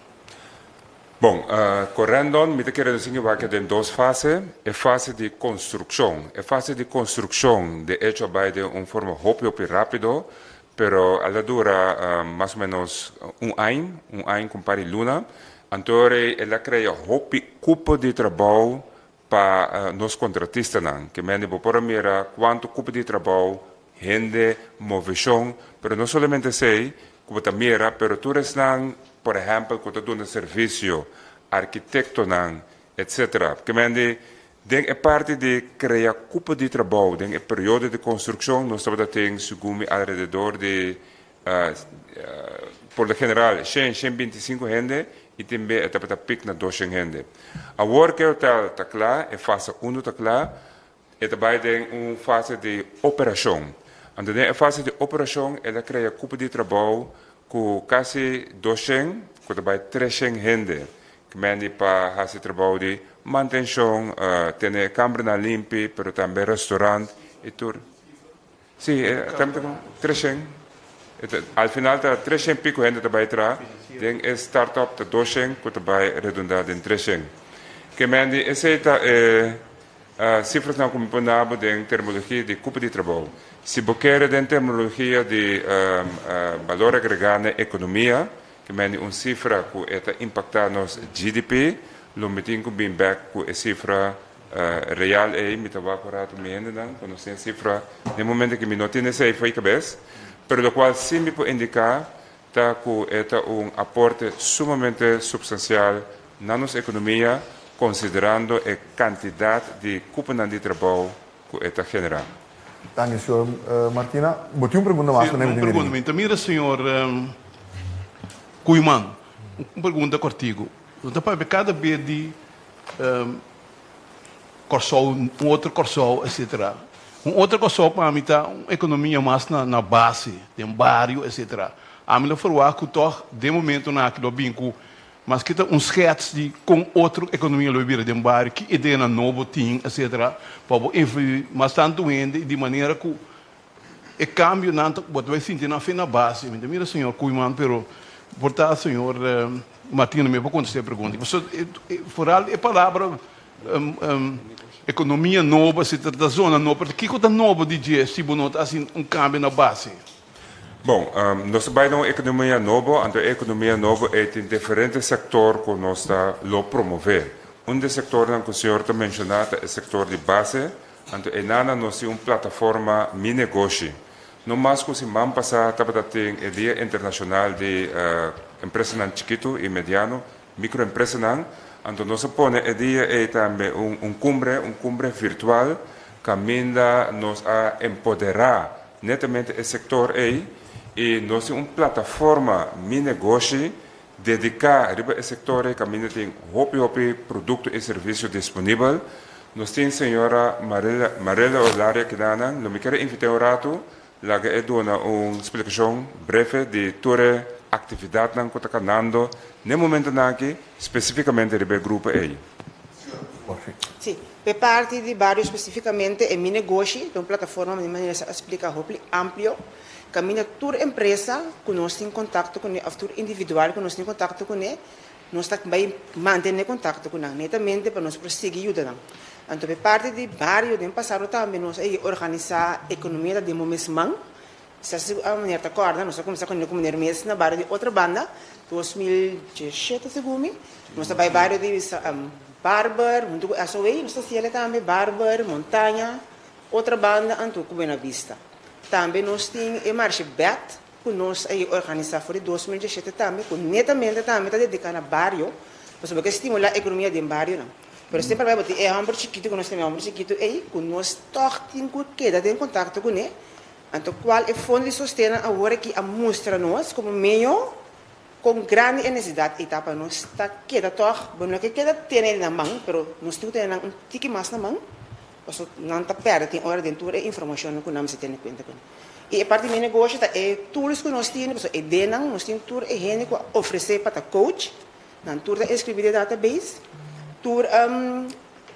Bon, Corendon mi ta kere nos tin wak den dos fase, e fase di konstrukshon. E fase di konstrukshon de echo a bai den un forma hopi hopi rápido, pero a la dura mas o menos un añ, un añ ku un par di luna. Anto rei el a krea hopi kupo di trabou pa nos kontratistanan. Ke mende bo por a mira kuantu kupo di trabou, hende, moveshon, pero no solamente esei ku bo ta mira, pero tur esnan, por ehèmpel, ku ta duna servisio, arkitektonan, etsetera. Ke mende den e parti di krea kupo di trabou den e periodo di konstrukshon nos tabata tin segun mi alrededor di Por lo general shen, shen binti sinku hende i tin be e tabata pik na doshen hende. Awor ku e hotel ta kla, e fase unu ta kla, e ta bai den un fase di operashon. Anto den e fase di operashon el a krea kupo di trabou ku kasi doshen ku ta bai treshen hende ku mende pa hasi trabou di mantenshon, tene e kambernan limpi, pero tambe restaurant i tur. Sí, e ta como 300. Al final ta 300 pico hende ta bay tra. Den e start-up ta 200 cu ta bay redunda den 300. Ke men di esey ta e cifrasnan cu mi por nabo den terminologia di cupo di trabou. Si bo kere den terminologia di balor agrega na economia, ke men di un cifra cu e ta impacta nos GDP, lo mi tin cu bin bek cu e cifra Real ei mi ta wak un rato mi hendenan ku nos tin e sifra den momento ku mi no tin esei fo'i kabes, pero lokual si mi por indiká ta ku e ta un aporte sumamente supstansial na nos ekonomia konsiderando e kantidat di kuponan di trabou ku e ta generá. Danki señor Martina. Bo tin un pregunta mas pa mi Un pregunta. Mi ta mira señor Koeiman. Un pregunta kòrtiku. Bo ta papia kada bes di Kòrsou, un otro Kòrsou, etsetera. Un otro Kòrsou pa mi ta un ekonomia mas na base, den bario, etsetera. Ami lo ferwagt ku tòg den momentonan aki lo bin ku maske ta un skèts di kon otro ekonomia lo bira den bario, ki ideanan nobo tin, etsetera, pa bo influí mas tantu hende i di manera ku E kambionan ta bo ta bai sinti nan fe na base. Mi ta mira señor Koeiman pero por ta señor Martino mi por kontesta e pregunta. Pasobra foral e palabra ekonomia nobo si ta ta zona nobo pero kiko ta nobo di dje si bo no ta hasi un kambio na base? Bon, nos ta bai na un ekonomia nobo, anto e ekonomia nobo ei tin diferente sektor ku nos ta lo promové. Un di e sektornan ku señor ta menshoná ta e sektor di base, Anto e nana nos tin un plataforma Mi Negoshi. No mas ku siman pasá tabata tin e Dia Internashonal di Empresanan Chikitu i Mediano, Mikroempresanan. Anto nos a pone e dia ei tambe un un kumbre, un kumbre virtual, kaminda nos a empoderá netamente e sektor ei i nos tin un plataforma Mi Negoshi Dediká riba e sektor ei kaminda tin hopi hopi produkto i servisio disponibel. Nos tin señora Marela Marela Olaria kidanan. Lo mi kere invit'é un ratu laga e duna un splikashon breve di tur e aktividatnan ku ta kanando n'e momentunan aki spesifikamente riba e grupo ei. Sí, p'e parti di bario spesifikamente e Mi Negoshi ta un plataforma manera sa a splika hopi amplio. Kaminda tur empresa ku nos tin kontakto kuné òf tur individual ku nos tin kontakto kuné, nos ta bai mantené kontakto ku nan, netamente pa nos por sigui yuda nan. Anto p'e parti di bario den pasado tambe nos a organisá Ekonomia ta den bo mes man. Sa si a meneer ta kòrda, nos a kuminsá kuné ku meneer mes na bario di Otrabanda, 2017 segun mi. Nos ta bai bario di Barber huntu ku SOA, nos ta hasiel tambe, Barber, Montaña, Otrabanda anto ku Buena Vista. Tambe nos tin e marshe bèt ku nos a organisá for di 2017 tambe ku netamente tambe ta dediká na bario pasobra ke stimulá ekonomia den barionan. Pero semper bai bo tin e hòmber chikitu ku nos tin e hòmber chikitu ei ku nos tòg tin ku keda den kontakto kuné anto kual e fondo di sostennan awor aki a mustra nos komo medio. Kon grandi e nesesidat ei ta pa nos ta keda tòg, bo no ke keda tene na man, pero nos tin ku tene nan un tiki mas na man, pasobra nan ta pèrdè tin ora den tur e informashonnan ku nan mester tene kuenta kuné. I e parti di mi negoshi ta e tools ku nos tin, pasobra e denan nos tin tur e hende ku a ofresé pa ta coach, nan tur ta inskribí den e database, tur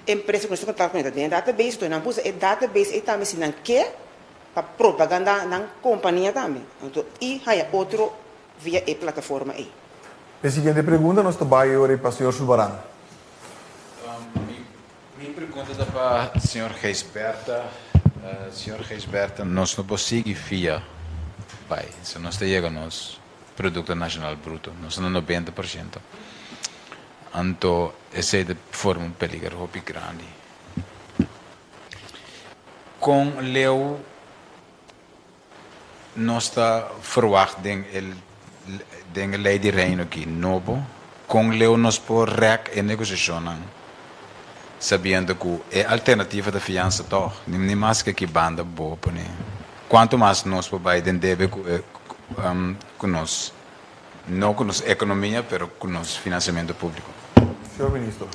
empresa ku nos tin kontakto kuné ta den e database, entonces nan por usa e database ei tambe si nan ke pa propagandá nan kompania tambe, anto i haña otro via e plataforma ei. E siguiente pregunta nos ta bai ora pa señor Sulbaran. Mi pregunta ta pa señor Gijsbertha. Señor Gijsbertha, nos no por sigui fia bai si nos ta yega nos Producto Nacional Bruto. Nos ta na 90%. Anto esei ta forma un peliger hopi grandi. Kon leu Nos ta verwagt den e den e lei di Reino aki nobo kon leu nos por rèk e negosiashonnan sabiendo ku e alternativa ta fiansa tòg, ni maske ki banda bo pone. Kuantu mas nos por bai den debe ku e ku nos, no ku nos ekonomia pero ku nos finansiamentu públiko. Señor Ministro.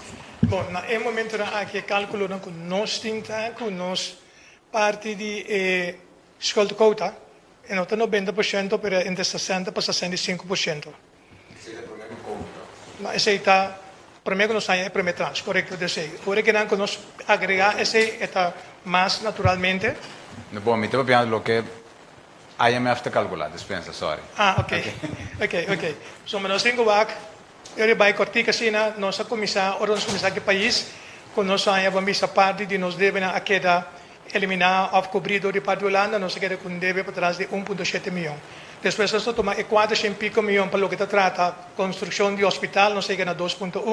Bon, na e momentonan aki e kálkulonan ku nos tin ta ku nos parti di e Schuldquota e no ta 90%, pero entre 60 pa 65%. Esei ta promé ku komi to? No, esei ta promé ku nos haña e promé tranche, korekto. Dus esei, ora ku nan ku nos agregá esei e ta mas naturalmente. No, bon, mi ta papiando loke IMF ta kalkulá, dispensa, sorry. Ah, ok, ok, ok. So, nos tin ku wak, e ora bai kòrtik asina, nos a kuminsá, ora nos kuminsá ku e pais, ku nos haña bo a misa parti di nos debenan a keda Eliminá òf kubrí dor di parti Hulanda, nos a keda ku un debe patras di 1.7 mion. Despues nos ta tuma e 400 piko mion pa loke ta trata konstrukshon di hospital, nos a yega na 2.1,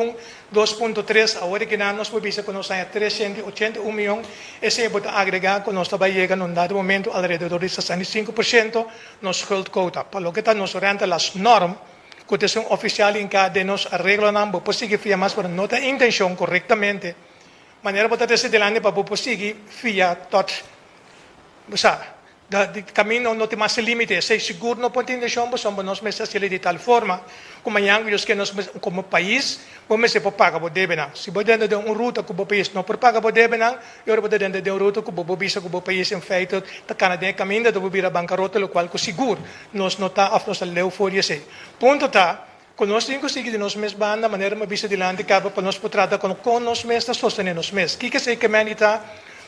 2.3, awor di kinan nos por bisa ku nos haña 381 mion, esei bo ta agregá ku nos ta bai yega na un dado momento alrededor di 65% nos schuldquota. Pa loke ta nos renta las norm ku ta esun ofisial hinká den nos areglonan, bo por sigui fia mas pero no ta intenshon korektamente. Manera bo ta trese delante pa bo por sigui fia tot, bo sa, di camino no tin mas limite. Esey sigur no por tin intencion pasobra nos mester haciel di tal forma cu mañan cu Dios kier nos como pais bo mester por paga bo debenan. Si bo dentro den un ruta cu bo pais no por paga bo debenan y ora bo ta dentro den un ruta cu bo por bisa cu bo pais en feite ta cana den e caminda ta bo bira bancarota locual cu sigur nos no ta of nos ta leu for di esey. Punto ta Ku nos tin ku sigui di nos mes banda, manera mi a bisa dilanti kaba, pa nos por trata kon kon nos mes ta sostené nos mes. Kiko esei ke men di ta?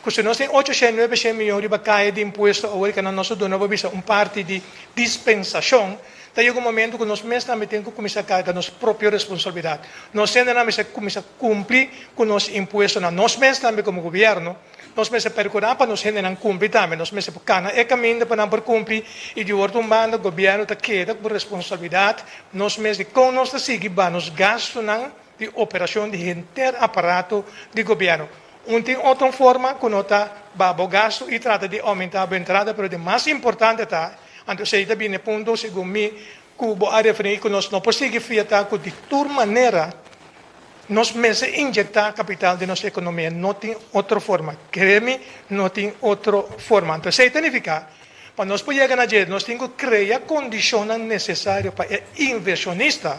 Ku si nos tin 800, 900 miyon riba kaya di impuesto awor ke nan nos a duna bo bisa un parti di dispensashon, ta yega un momento ku nos mes tambe tin ku kuminsá karga nos propio responsabilidat. Nos hendenan mester kuminsá kumpli ku nos impuestonan. Nos mes tambe komo gobièrnu. Nos mester percura pa nos hendenan cumpli tambe. Nos mester por cana e caminda pa nan por cumpli y di otro un banda gobierno ta keda cu responsabilidad nos mes di con nos ta sigui ba nos gastonan di operacion di henter aparato di gobierno. Un tin otro forma cu no ta ba bo gasto y trata di aumenta bo entrada pero di mas importante ta, anto esey ta bini e punto segun mi cu bo a referi cu nos no por sigui fia ta cu di tur manera Nos mester inyecta capital den nos economia, no tin otro forma. Cree mi, no tin otro forma. Anto esey ta nifica, pa nos por yega na dje, nos tin cu crea condicionnan necesario pa e inversionista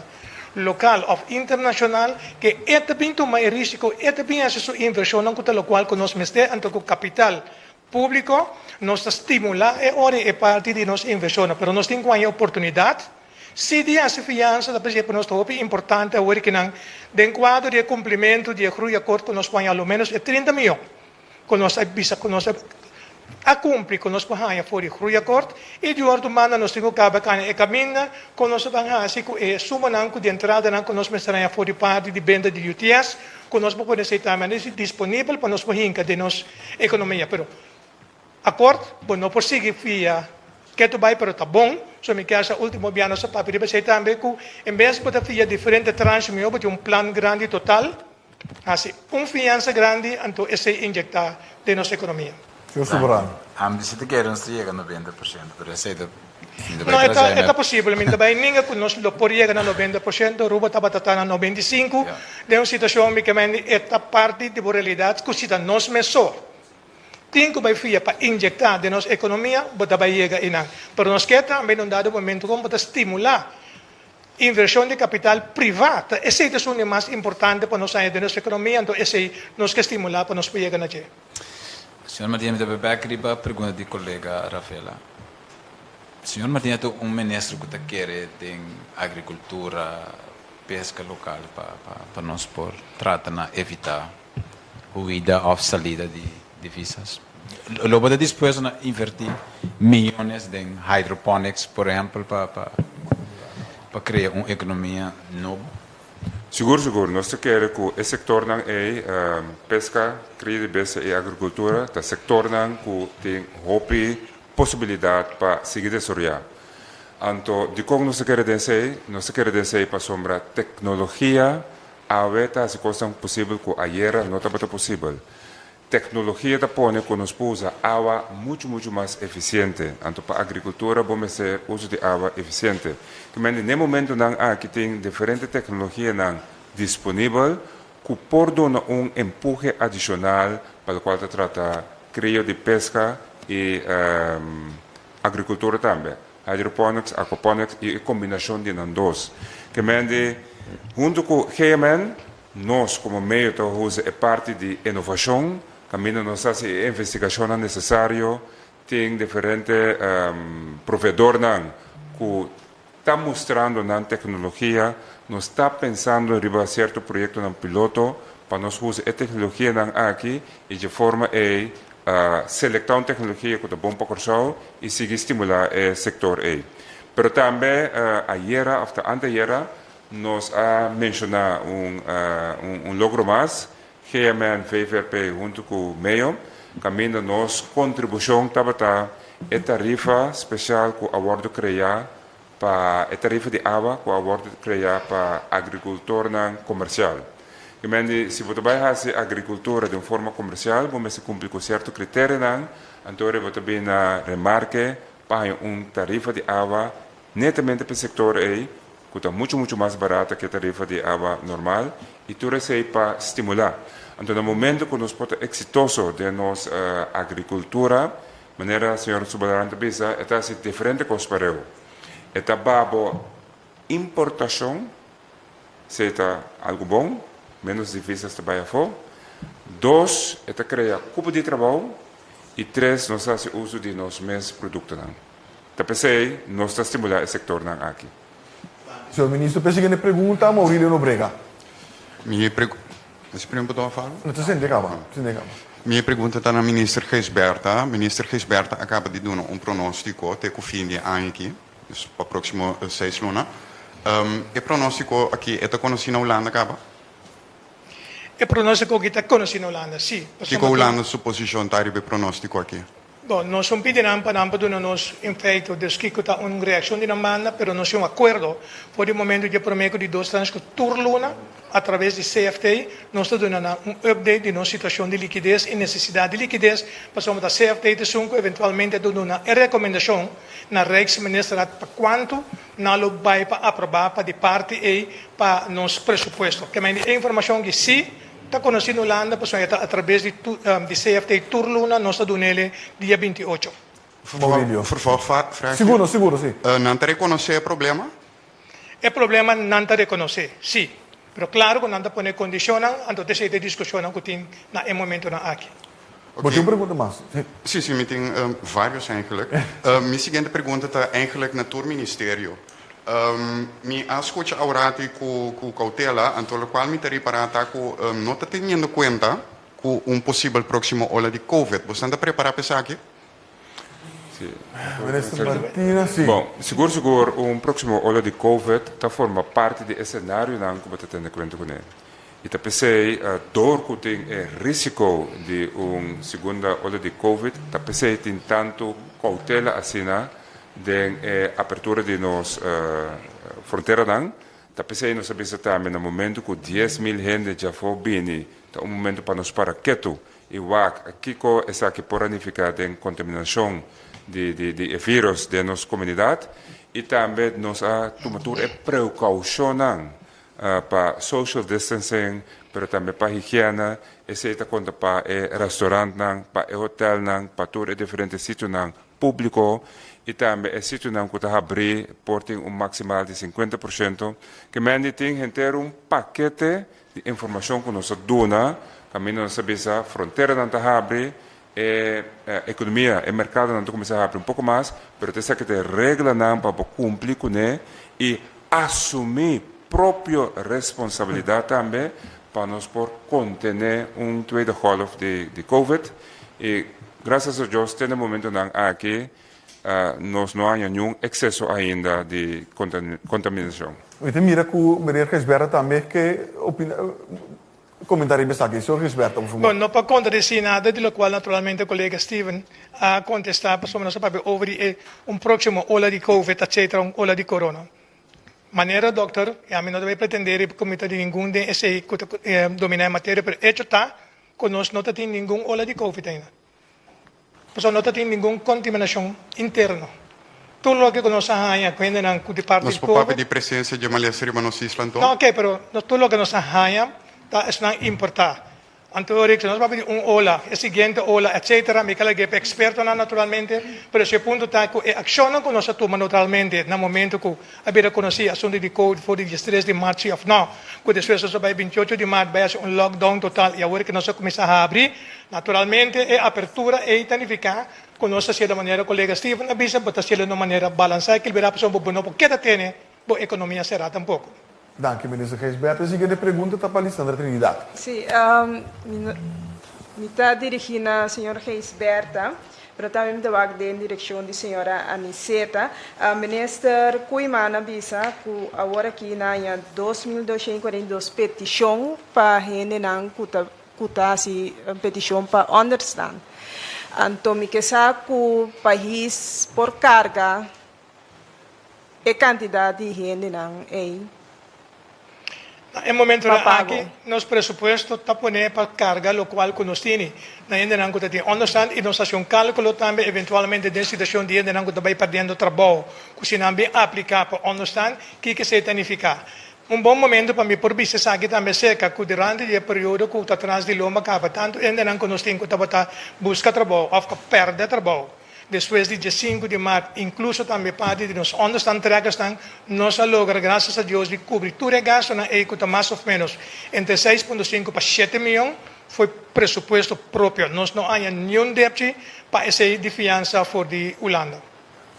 local of internacional ke e ta bin tuma e risico, e ta bin haci su inversionnan cu ta locual cu nos mester, anto cu capital publico nos ta stimula e ora e parti di nos inversionnan, pero nos tin cu haña oportunidad. Si di hasi fiansa ta p'esei pa nos ta hopi importante awor ki nan den kuadro di e kumplimentu di e groeiakkoord ku nos por haña alomenos e 30 mion ku nos a bisa ku nos a kumpli ku nos por haña for di groeiakkoord i di otro banda nos tin ku kaba kaña e kaminda ku nos ta ban hasi ku e sumanan ku di entradanan ku nos mester haña for di parti di benta di UTS ku nos por pone esei tambe disponibel pa nos por hinka den nos ekonomia pero Akort, bo no por sigui fia ketu bai pero ta bon, so mi kier sa ultimo bia nos a papia riba esei tambe ku en bes bo ta fia diferente tranche mihó bo tin un plan grandi total, hasi un fiansa grandi anto esei inyekta den nos ekonomia. Señor Soberano. Ami si ta kere nos ta yega 90%, pero esei ta mi ta No, bai e ta tras e ta IMF. posibel, mi ta bai ninga ku nos lo por yega na 90%, Aruba tabata ta na 95, den un situashon mi ke mende e ta parti di bo realidat ku si ta nos mes so. Tin ku bai fia pa injektá den nos ekonomia, bo ta bai yega einan. Pero nos ke tambe na un dado momento kon bo ta stimulá Invershon di kapital privá ta esei ta esun di mas importante pa nos haña den nos ekonomia, anto esei nos ke stimulá pa nos por yega na dje. Señor Martina, mi ta bay bek riba pregunta di kolega Rafaela. Señor Martina ta un minister ku ta kere den agrikultura, peska lokal pa pa nos por trata na evita huida òf salida di divisas. Lo bo ta dispuesto na invertí miyones den hydroponics por ehèmpel pa pa pa krea un ekonomia nobo? Sigur sigur, nos ta kere ku e sektornan ei, peska, kria di bestia i agrikultura, ta sektornan ku tin hopi posibilidat pa sigui desaroyá. Anto, dikon nos ta kere den esei? Nos ta kere den esei pasobra teknologia awe ta hasi kosnan posibel ku ayera no tabata posibel. Teknologia ta pone ku nos por usa awa muchu muchu mas efisiente. Anto pa agrikultura bo mester uso di awa efisiente. Kimente n'e momentunan aki tin diferente teknologianan disponibel ku por duna un empuhe adishonal pa lokual ta trata krio di peska i agrikultura tambe, hydroponics, aquaponics i e kombinashon di nan dos. Kimente huntu ku GMN Nos komo medio ta usa e parti di inovashon, kaminda nos ta hasi e investigashonnan nesesario, tin diferente proveedornan ku ta mustrando nan teknologia, nos ta pensando riba sierto proyektonan piloto pa nos usa e teknologianan aki i dje forma ei selektá un teknologia ku ta bon pa Kòrsou i sigui stimulá e sektor ei. Pero tambe ayera òf ta anteayera Nos a menshoná un un logro mas, GMN VVRP huntu ku meo, kaminda nos kontribushon tabata e tarifa spesial ku a wòrdu kreá pa e tarifa di awa ku a wòrdu kreá pa agrikultornan komersial. Kimendi si bo ta bai hasi agrikultura den forma komersial bo mester kumpli ku sierto kriterionan, anto bo ta bini na remarke pa haña un tarifa di awa Netamente p'e sektor ei, ku ta muchu muchu mas barata ku e tarifa di awa normal, i tur esei pa stimulá. Anto na momento ku nos por ta eksitoso den nos agrikultura, manera señor Subadarán ta bisa, e ta hasi diferente kos pareu. E ta baha bo importashon, esei ta algu bon, ménos divisas ta bai afó. Dos, e ta krea kupo di trabou. I tres, nos ta hasi uso di nos mes produktonan. Ta p'esei nos ta stimulá e sektornan aki. Señor Minister, p'e siguiente pregunta, Maurilio Nobrega. Mi pregu, Mester prima botó a fala? No ta sende kaba, sende kaba. Mi pregunta ta na Minister Gijsbertha. Minister Gijsbertha a kaba di duna un pronóstiko te ku fin di e aña aki, dus pa próksimo seis luna. E pronóstiko aki e ta konosí na Hulanda kaba? E pronóstiko aki ta konosí na Hulanda, sí. Kiko Hulanda su posishon ta riba e pronóstiko aki? Bon, nos un pidi nan pa nan pa duna nos in feito dus kiko ta un reakshon di nan banda, pero nos tin un akuerdo for di momento dje promé ku di dos transh ku tur luna a traves di CFT nos ta duna nan un update di nos situashon di likides i nesesidat di likides pasobra ta CFT ta esun ku eventualmente ta duna e rekomendashon na Rijksministerraad pa kuantu nan lo bai pa aprobá pa di parti ei pa nos presupuesto. Kemey di e informashon ki si Ta konosí na Hulanda pasobra e ta atrabes di di CFT tur luna nos ta dun'el dia 28. Maurilio. Vervolgvraagje. Siguro, siguro, si. Nan ta rekonosé e problema? E problema nan ta rekonosé, si. Pero klaro ku nan ta pone kondishonnan, anto t'esei ta e diskushonnan ku tin na e momentonan aki. Bo tin un pregunta mas? Si, si, mi tin varios eigenlijk. Mi siguiente pregunta ta eigenlijk na tur ministerio. Mi a skucha awrati ku ku koutela, anto lokual mi ta ripará ta ku no ta teniendo kuenta ku un posibel próksimo ola di Covid. Bosnan ta prepará pa esaki? Sí. Minister Martina, sí. Bon, sigur sigur un próksimo ola di Covid ta forma parti di e senarionan ku bo ta tene kuenta kuné. I ta p'esei dor ku tin e risiko di un segunda ola di Covid, ta p'esei tin tantu koutela asina den e apertura di nos fronteranan. Ta p'esei nos a bisa tambe na momento ku 10,000 hende djafó bini ta un momento pa nos para ketu i wak kiko esaki por a nifiká den kontaminashon di di e virus den nos komunidat. I tambe nos a tuma tur e preukoushonnan pa social distancing, pero tambe pa higiena, esei ta konta pa e restaurantnan, pa e hotelnan, pa tur e diferente sitionan. públiko i tambe e sitionan ku ta habrí por tin un maksimal di 50%. Ke men di tin henter un pakete di informashon ku nos a duna kaminda nos a bisa fronteranan ta habri, e ekonomia, e merkadonan ta kuminsá habri un poko mas, pero ta esaki ta e reglanan pa bo kumpli kuné i asumí propio responsabilidat tambe pa nos por kontené un tweede golf di di covid i grasias a Dios te na momentonan aki nos no haña niun ekseso ainda di kontaminashon. Mi ta mira ku meneer Gijsbertha tambe ke opina komenta riba esaki. Señor Gijsbertha, por favor. Bon, no pa kontradesí nada di lokual naturalmente kolega Steven a kontestá pasobra nos a papia over di e un próksimo ola di covid etcetera, un ola di corona. Manera dokter, i ami no ta bai pretendé riba ku mi ta di ningun den esei ku ta dominá e materia, pero echo ta ku nos no ta tin ningun ola di covid ainda. Pasobra no ta tin ningun kontaminashon interno. Tur loke ku nos a haña ku hendenan ku di parti Nos di por papia covid. di presensia dje malesa riba nos isla anto? No, oke, pero tur loke nos a haña ta esnan importá. Anto Rick, si nos papia di un ola, e siguiente ola, etcetera, mi ka lag'é pa expertonan naturalmente, pero si e punto ta ku e akshonnan ku nos a tuma naturalmente na momento ku a bira konosí e asuntu di covid for di diestres di mart si òf nò, ku despues nos a bai bintiocho di mart bai hasi un lockdown total i awor ke nos a kuminsá habri, naturalmente e apertura ei ta nifiká ku nos ta hasié di manera kolega Steven a bisa, bo ta hasié di un manera balansá, ekilibrá pasobra bo no por keda tene bo ekonomia será tampoko. Danki, Minister Gijsbertha. E siguiente pregunta ta pa Lisandra Trinidad. Sí, mi ta dirigí na señor Gijsbertha, pero tambe mi ta wak den direkshon di señora Aniceta. Minister Koeiman a bisa ku awor aki nan haña 2242 petishon pa hendenan ku ta ku ta hasi petishon pa ònderstan. Anto mi ke sa ku pais por karga e kantidat di hendenan ei Na e momentonan pa pago. aki nos presupuesto ta pone pa karga lokual ku nos tini na hendenan ku ta tin ònderstand i nos hasi un kálkulo tambe eventualmente den situashon di hendenan ku ta bai perdiendo trabou ku si nan bin apliká pa ònderstand kiko esei ta nifiká. Un bon momento pa mi por bisa esaki tambe serka ku durante di e periodo ku ta tras di lomba kaba tantu hendenan ku nos tin ku tabata buska trabou òf ku a pèrdè trabou. Despues di diesinku di mart, inkluso tambe parti di nos onderstand trekkersnan, nos a logra grasias a Dios di kubri tur e gastunan ei ku ta mas òf ménos entre 6.5 pa shete mion for presupuesto propio. Nos no haña niun depchi pa esei di fiansa for di Hulanda.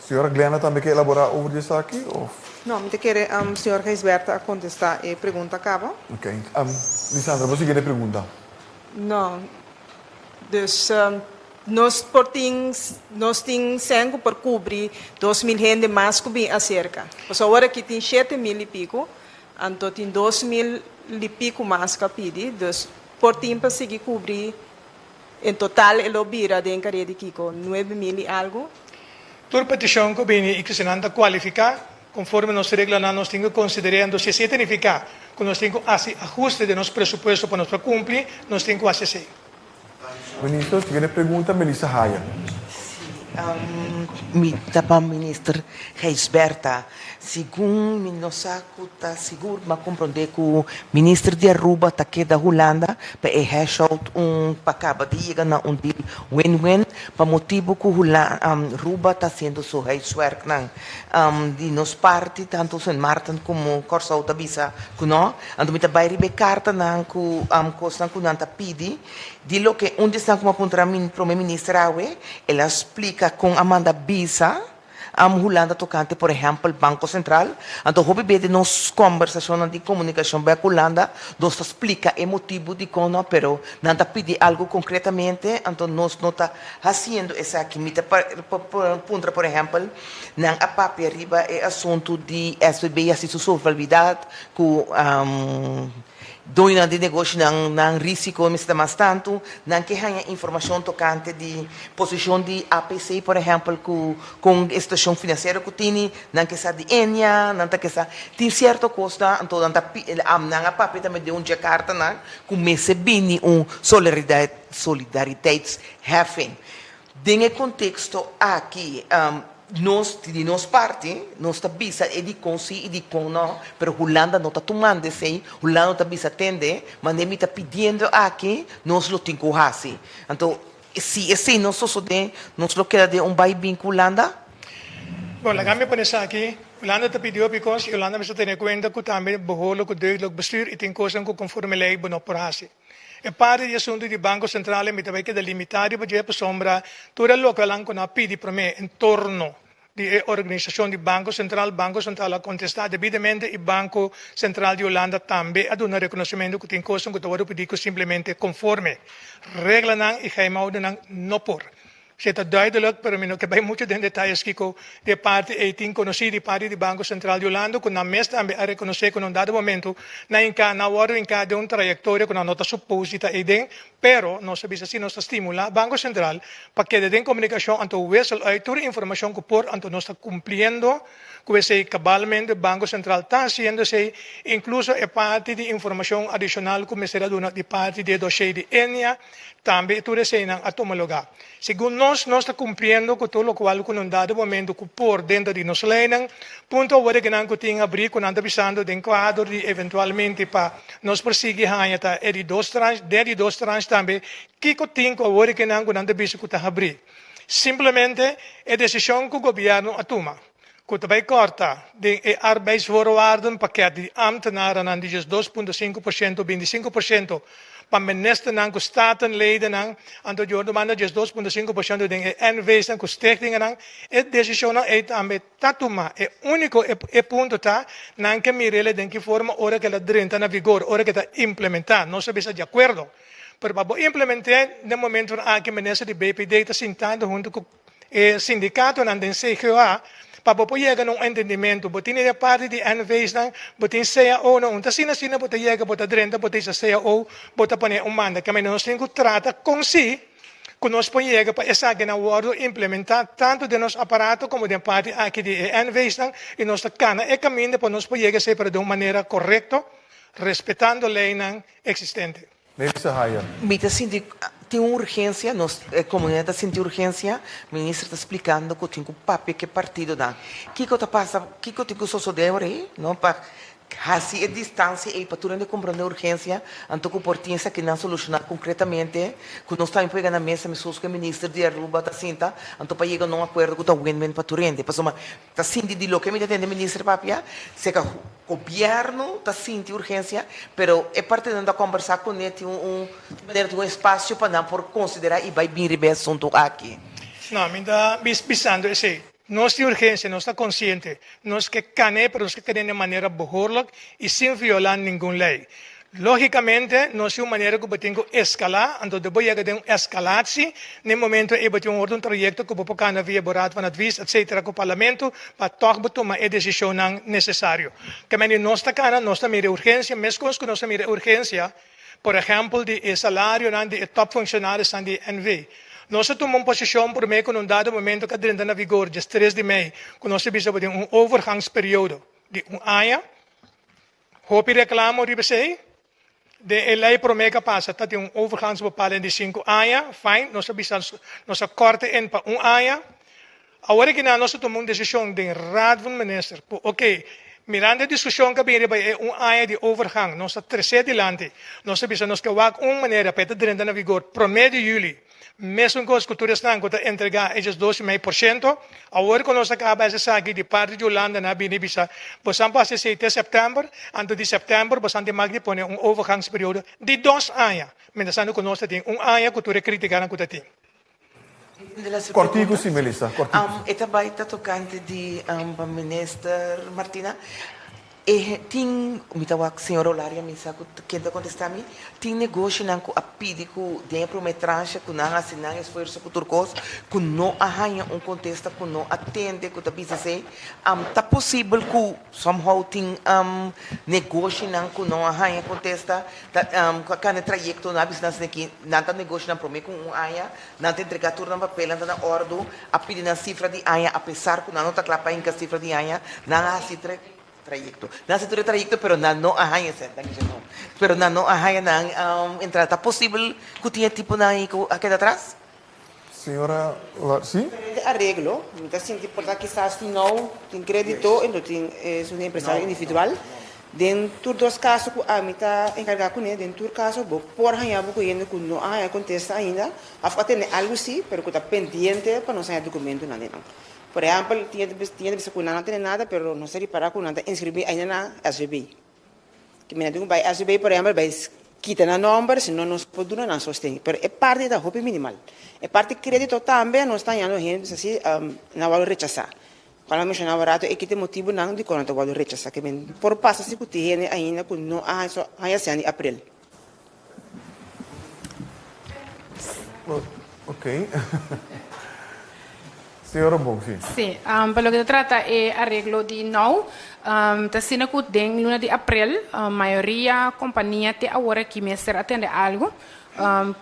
Señora Glenda tambe ke elaborá over di esaki òf? No, mi ta kere señor Gijsbertha a kontestá e pregunta kaba. Oké. Lisandra, bo siguiente pregunta. No. Dus Nos por tin nos tin sèn ku por kubri 2000 hende mas ku bin aserka. Pasobra awor aki tin 7000 i piku, anto tin 2000 i piku mas ku a pidi. Dus por tin pa sigui kubri en total e lo bira den karea di kiko 9000 i algu. Tur petishon ku bini i ku si nan ta kualifiká konforme nos reglanan nos tin ku konsider'é. Anto si esei ta nifiká ku nos tin ku hasi ahuste den nos presupuesto pa nos por kumpli, nos tin ku hasi esei. Minister, siguiente pregunta, Melissa Hayen. Si, mi ta pa Minister Gijsbertha. Segun mi no sa ku ta sigur, m'a komprondé ku Minister di Aruba ta keda Hulanda pa e hash out un pa kaba di yega na un deal win-win pa motibu ku Aruba ta hasiendo su huiswerknan. Di nos parti tantu Sint Maarten komo Kòrsou ta bisa ku no. Anto mi ta bai riba e kartanan ku kosnan ku nan ta pidi. Di loke un di esnan ku mi a puntra mi prome minister awe, el a splika kon a manda bisa Hulanda tokante por ehèmpel Banko Sentral. Anto hopi bes den nos kòmbersashonnan di komunikashon bek Hulanda nos ta splika e motibu dikon no, pero nan ta pidi algu konkretamente anto nos no ta hasiendo esaki. Mi ta puntra por ehèmpel nan a papia riba e asuntu di SVB hasi su solvabilidat ku doñonan di negoshinan nan risiko mester ta mas tantu, nan ke haña informashon tokante di posishon di APC por ehèmpel ku kon e situashon finansiero ku tini, nan ke sa di Ennia, nan ta ke sa tin sierto kosnan anto nan ta nan a papia tambe den un dje kartanan ku mester bini un solidariteitsheffing. Den e konteksto aki nos di nos parti nos ta bisa e dikon si i dikon no, pero Hulanda no ta tumando esei, Hulanda no ta bisa tende, mane mi ta pidiendo aki nos lo tin ku hasi. Anto. si esei no sosodé nos lo keda den un bai bin ku Hulanda? Bon, laga mi pone esaki, Hulanda ta pidi hopi kos i Hulanda mester tene kuenta ku tambe behoorlijk ku deugdelijk bestuur i tin kosnan ku konforme lei bo no por hasi. E parti di asuntu di Banko Sentral mi ta bai keda limitá riba dje pasobra tur e lokelan ku nan a pidi promé en torno di e organisashon di Banko Sentral, Banko Sentral a kontestá debidamente i Banko Sentral di Hulanda tambe a duna rekonosementu ku tin kosnan ku ta wòrdu pidí ku simplemente konforme reglanan i geheimhoudennan no por. Si e ta duidelijk, pero mi no ke bai muchu den detayes kiko di e parti ei tin konosí di parti di Banko Sentral di Hulanda ku nan mes tambe a rekonosé ku na un dado momentu nan hinká, nan wòrdu hinká den un trayektoria ku nan no ta supos di ta ei den, pero nos a bisa si nos ta stimulá Banko Sentral pa keda den komunikashon anto wissel uit tur informashon ku por anto nos ta kumpliendo ku esei kabalmente. Banko Sentral ta hasiendo esei, inkluso e parti di informashon adishonal ku mester a duna di parti di e doshé di Ennia. Tambe tur eseinan a tuma lugá. Segun nos, nos ta kumpliendo ku tur lokual ku nan dado momento ku por dentro di nos leinan. Punto awor e nan ku tin abrí ku nan ta bisando den kuadro di eventualmente pa nos por sigui haña ta e di dos tranche, den e di dos tranche tambe kiko tin ku awor e nan ku nan ta bisa ku ta habrí. Simplemente e desishon ku gobièrnu a tuma ku ta bai kòrta den e arbeidsvoorwaardenpakket di ámtenarennan di 12.5% 25% pa ministernan ku statenledennan, anto di otro banda 12.5% den e NV's ku stichtingennan, e desishonnan ei tambe ta tuma. E úniko e punto ta nan ke mir'el den ki forma ora ku el a drenta na vigor, ora ku e ta implementá. Nos a bisa di akuerdo, pero pa bo implement'é den momentonan aki minister di BPD ta sintando huntu ku E sindikatonan den CGOA pa bo por yega na un entendimentu. Bo tin e parti di NV's-nan, bo tin CAO-nan. Un ta asina asina bo ta yega, bo ta drenta, bo ta bisa CAO, bo ta pone un manda. Kaminda nos tin ku trata kon si ku nos por yega pa esakinan wòrdu implementá tantu den nos aparato komo den parti aki di e NV's-nan i nos ta kana e kaminda pa nos por yega esei pero den un manera korekto, respetando leinan eksistente. Melissa Hayer. Mi ta sinti tin un urgencia, nos e comunidad ta sinti urgencia, minister ta splicando cu tin cu papia cu e partidonan. Kico ta pasa, kico tin cu sosode ora ei, no, pa haci e distancia ei pa tur hende comprende urgencia, anto cu por tin esakinan soluciona concretamente, cu nos tambe por yega na mesa mescos cu e minister di Aruba ta sinta, anto pa yega na un acuerdo cu ta win-win pa tur hende, pasobra Ta sinti di loke mi ta tende minister papia, seka gobierno ta sinti urgencia, pero e partidonan ta combersa cune tin un manera tin un espacio pa nan por considera y bay bin riba e asunto aki. No, mi ta bisando esey. Nos tin urgencia, nos ta consciente. Nos ke cane, pero nos ke cane den manera behoorlijk y sin viola ningun ley. Lógikamente, no si un manera ku bo tin ku eskalá, anto bo yega den un eskalatie, na e momento ei bo tin un otro un trayekto ku bo por kana via bo Raad van Advies, etcetera, ku Parlamento, pa tòg bo tuma e desishonnan nesesario. Ke manera nos ta kana, nos ta mira e urgensia, meskos ku nos ta mira e urgensia, por ehèmpel, di e salarionan di e tòpfunshonariosnan di NV. Nos a tuma un posishon promé ku na un dado momento ku a drenta na vigor, djes tres di mei, ku nos a bisa bo tin un overgangsperiodo di un aña. Hopi reklamo riba esei. Den e lei promé ku a pasa ta tin un overgangsbepaling di sinku aña. Fijn, nos a bisa nos a kòrta in pa un aña. Awor aki nan nos a tuma un desishon den Raad van Minister ku oke, mirando e diskushon ku a bini riba e un aña di overgang, nos a tres'é dilanti. Nos a bisa nos ke wak un manera pa e ta drenta na vigor promé di yüli. Mesun kos ku tur esnan ku ta entregá e diesdos i mei por shento, awor ku nos a kaba es esaki di parti di Hulanda nan a bini bisa, bosan por hasi esei te sèptèmber, anto di sèptèmber bosan tin mag di pone un overgangsperiodo di dos aña, mientrastanto ku nos ta tin un aña ku tur e kritikanan ku ta tin. Kòrtiku si, Melissa, kòrtiku si. E ta bai ta tokante di Minister Martina. E tin, mi ta wak señor Olaria mi sa ku ken ta kontestá mi, tin negoshonan ku a pidi ku den e promé tranche ku nan hasi nan esfuerso ku tur kos ku no a haña un kontesta ku no a tende ku ta bisa esei. Ta posibel ku somehow tin negoshonan ku no a haña kontesta ta ku a kanda e trayekto nan a bisa nan esaki nan ta negoshonan promé ku un aña nan ta entregá tur nan papelnan ta na òrdu a pidi nan sifra di aña apesar ku nan no ta kla pa hinka sifra di aña nan a hasi Trayecto. Nan haci tur e trayecto pero nan no a haña cent, nan kichi no. Pero nan no a haña nan entrada. Ta posibel cu tin e tiponan ayi cu a keda atras? Señora Lar, si? Diferente areglo, mi ta sinti por ta kisas no tin credito y no tin esun empresario individual. Den tur dos kaso ku ami ta enkargá kuné, den tur kaso bo por haña bo ku hende ku no a haña kontesta ainda òf a tene algu sí pero ku ta pendiente pa nos haña dokumentonan di nan. Por ehèmpel, tin hende tin hende bisa ku nan no tene nada pero nos ta ripará ku nan ta inskribí ainda na SVB. Ke mira tin ku bai SVB por ehèmpel bai kita nan nòmber si no nos por duna nan sosten. Pero e parti ta hopi minimal. E parti krédito tambe nos ta hañando hende bisa sí nan wòrdu rechasá. Cual a menciona un rato e kite motibonan dicon nan ta wordo rechasa ke men por pasa si cu tin hende ainda cu no a haya sèn di april. Ok. Señora Bok, si. Si, pa loke ta trata e areglo di nou, ta asina cu den luna di april mayoria compania te awor aki mester atende algo.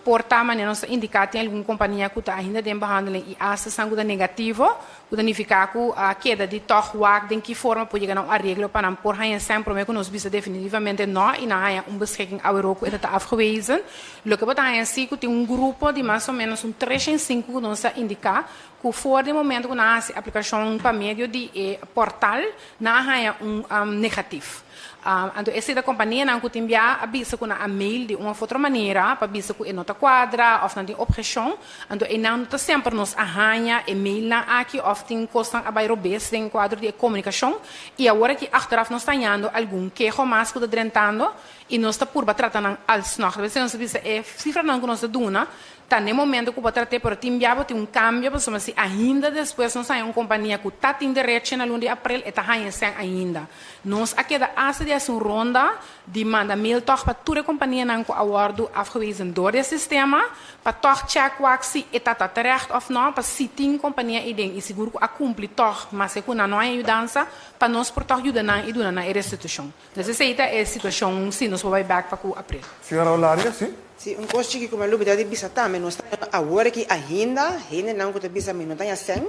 Por ta manera nos ta indiká tin algun kompania ku ta ainda den behandeling i asta esnan ku ta negativo, ku ta nifiká ku a keda di tòg wak den ki forma por yega na un areglo pa nan por haña sèn promé ku nos bisa definitivamente nò i nan haña un beschikking aweró ku e ta ta afgewezen. Loke bo ta haña si ku tin un grupo di mas o ménos un 305 ku nos a indiká ku for di e momento ku nan a hasi aplikashon pa medio di e portal nan a haña un negatif. Anto esei ta kompanianan ku tin bia a bisa ku nan a mail di un òf otro manera pa bisa ku e no ta kuadra òf nan tin objeshon. Anto einan no ta semper nos a haña e mailnan aki òf tin kosnan a bai robes den kuadro di e komunikashon. I awor aki achteraf nos ta hañando algun keho mas ku ta drentando i nos ta purba trata nan alsnog. P'esei nos ta bisa e sifranan ku nos ta duna Ta n'e momento ku bo trat'é, pero tin bia bo tin un kambio, pasobra si ainda despues nos haña un kompania ku ta tin derecho na luna di aprel, e ta haña esèn ainda. Nos a keda asta di hasi un ronda di manda mail tòg pa tur e kompanianan ku a wòrdu afgewezen dor di e sistema, pa tòg chèk wak si e ta ta terecht òf nò, pa si tin kompania eiden i sigur ku a kumpli tòg, maske ku nan no haña yudansa, pa nos por tòg yuda nan i duna nan e restitushon. Dus esei ta e situashon si nos por bai bek pa ku april. Señora Olaria, si? Si, un kos chiki ku mi a lubida di bisa tambe, nos ta awor aki ainda hendenan ku ta bisa mi no ta haña sèn,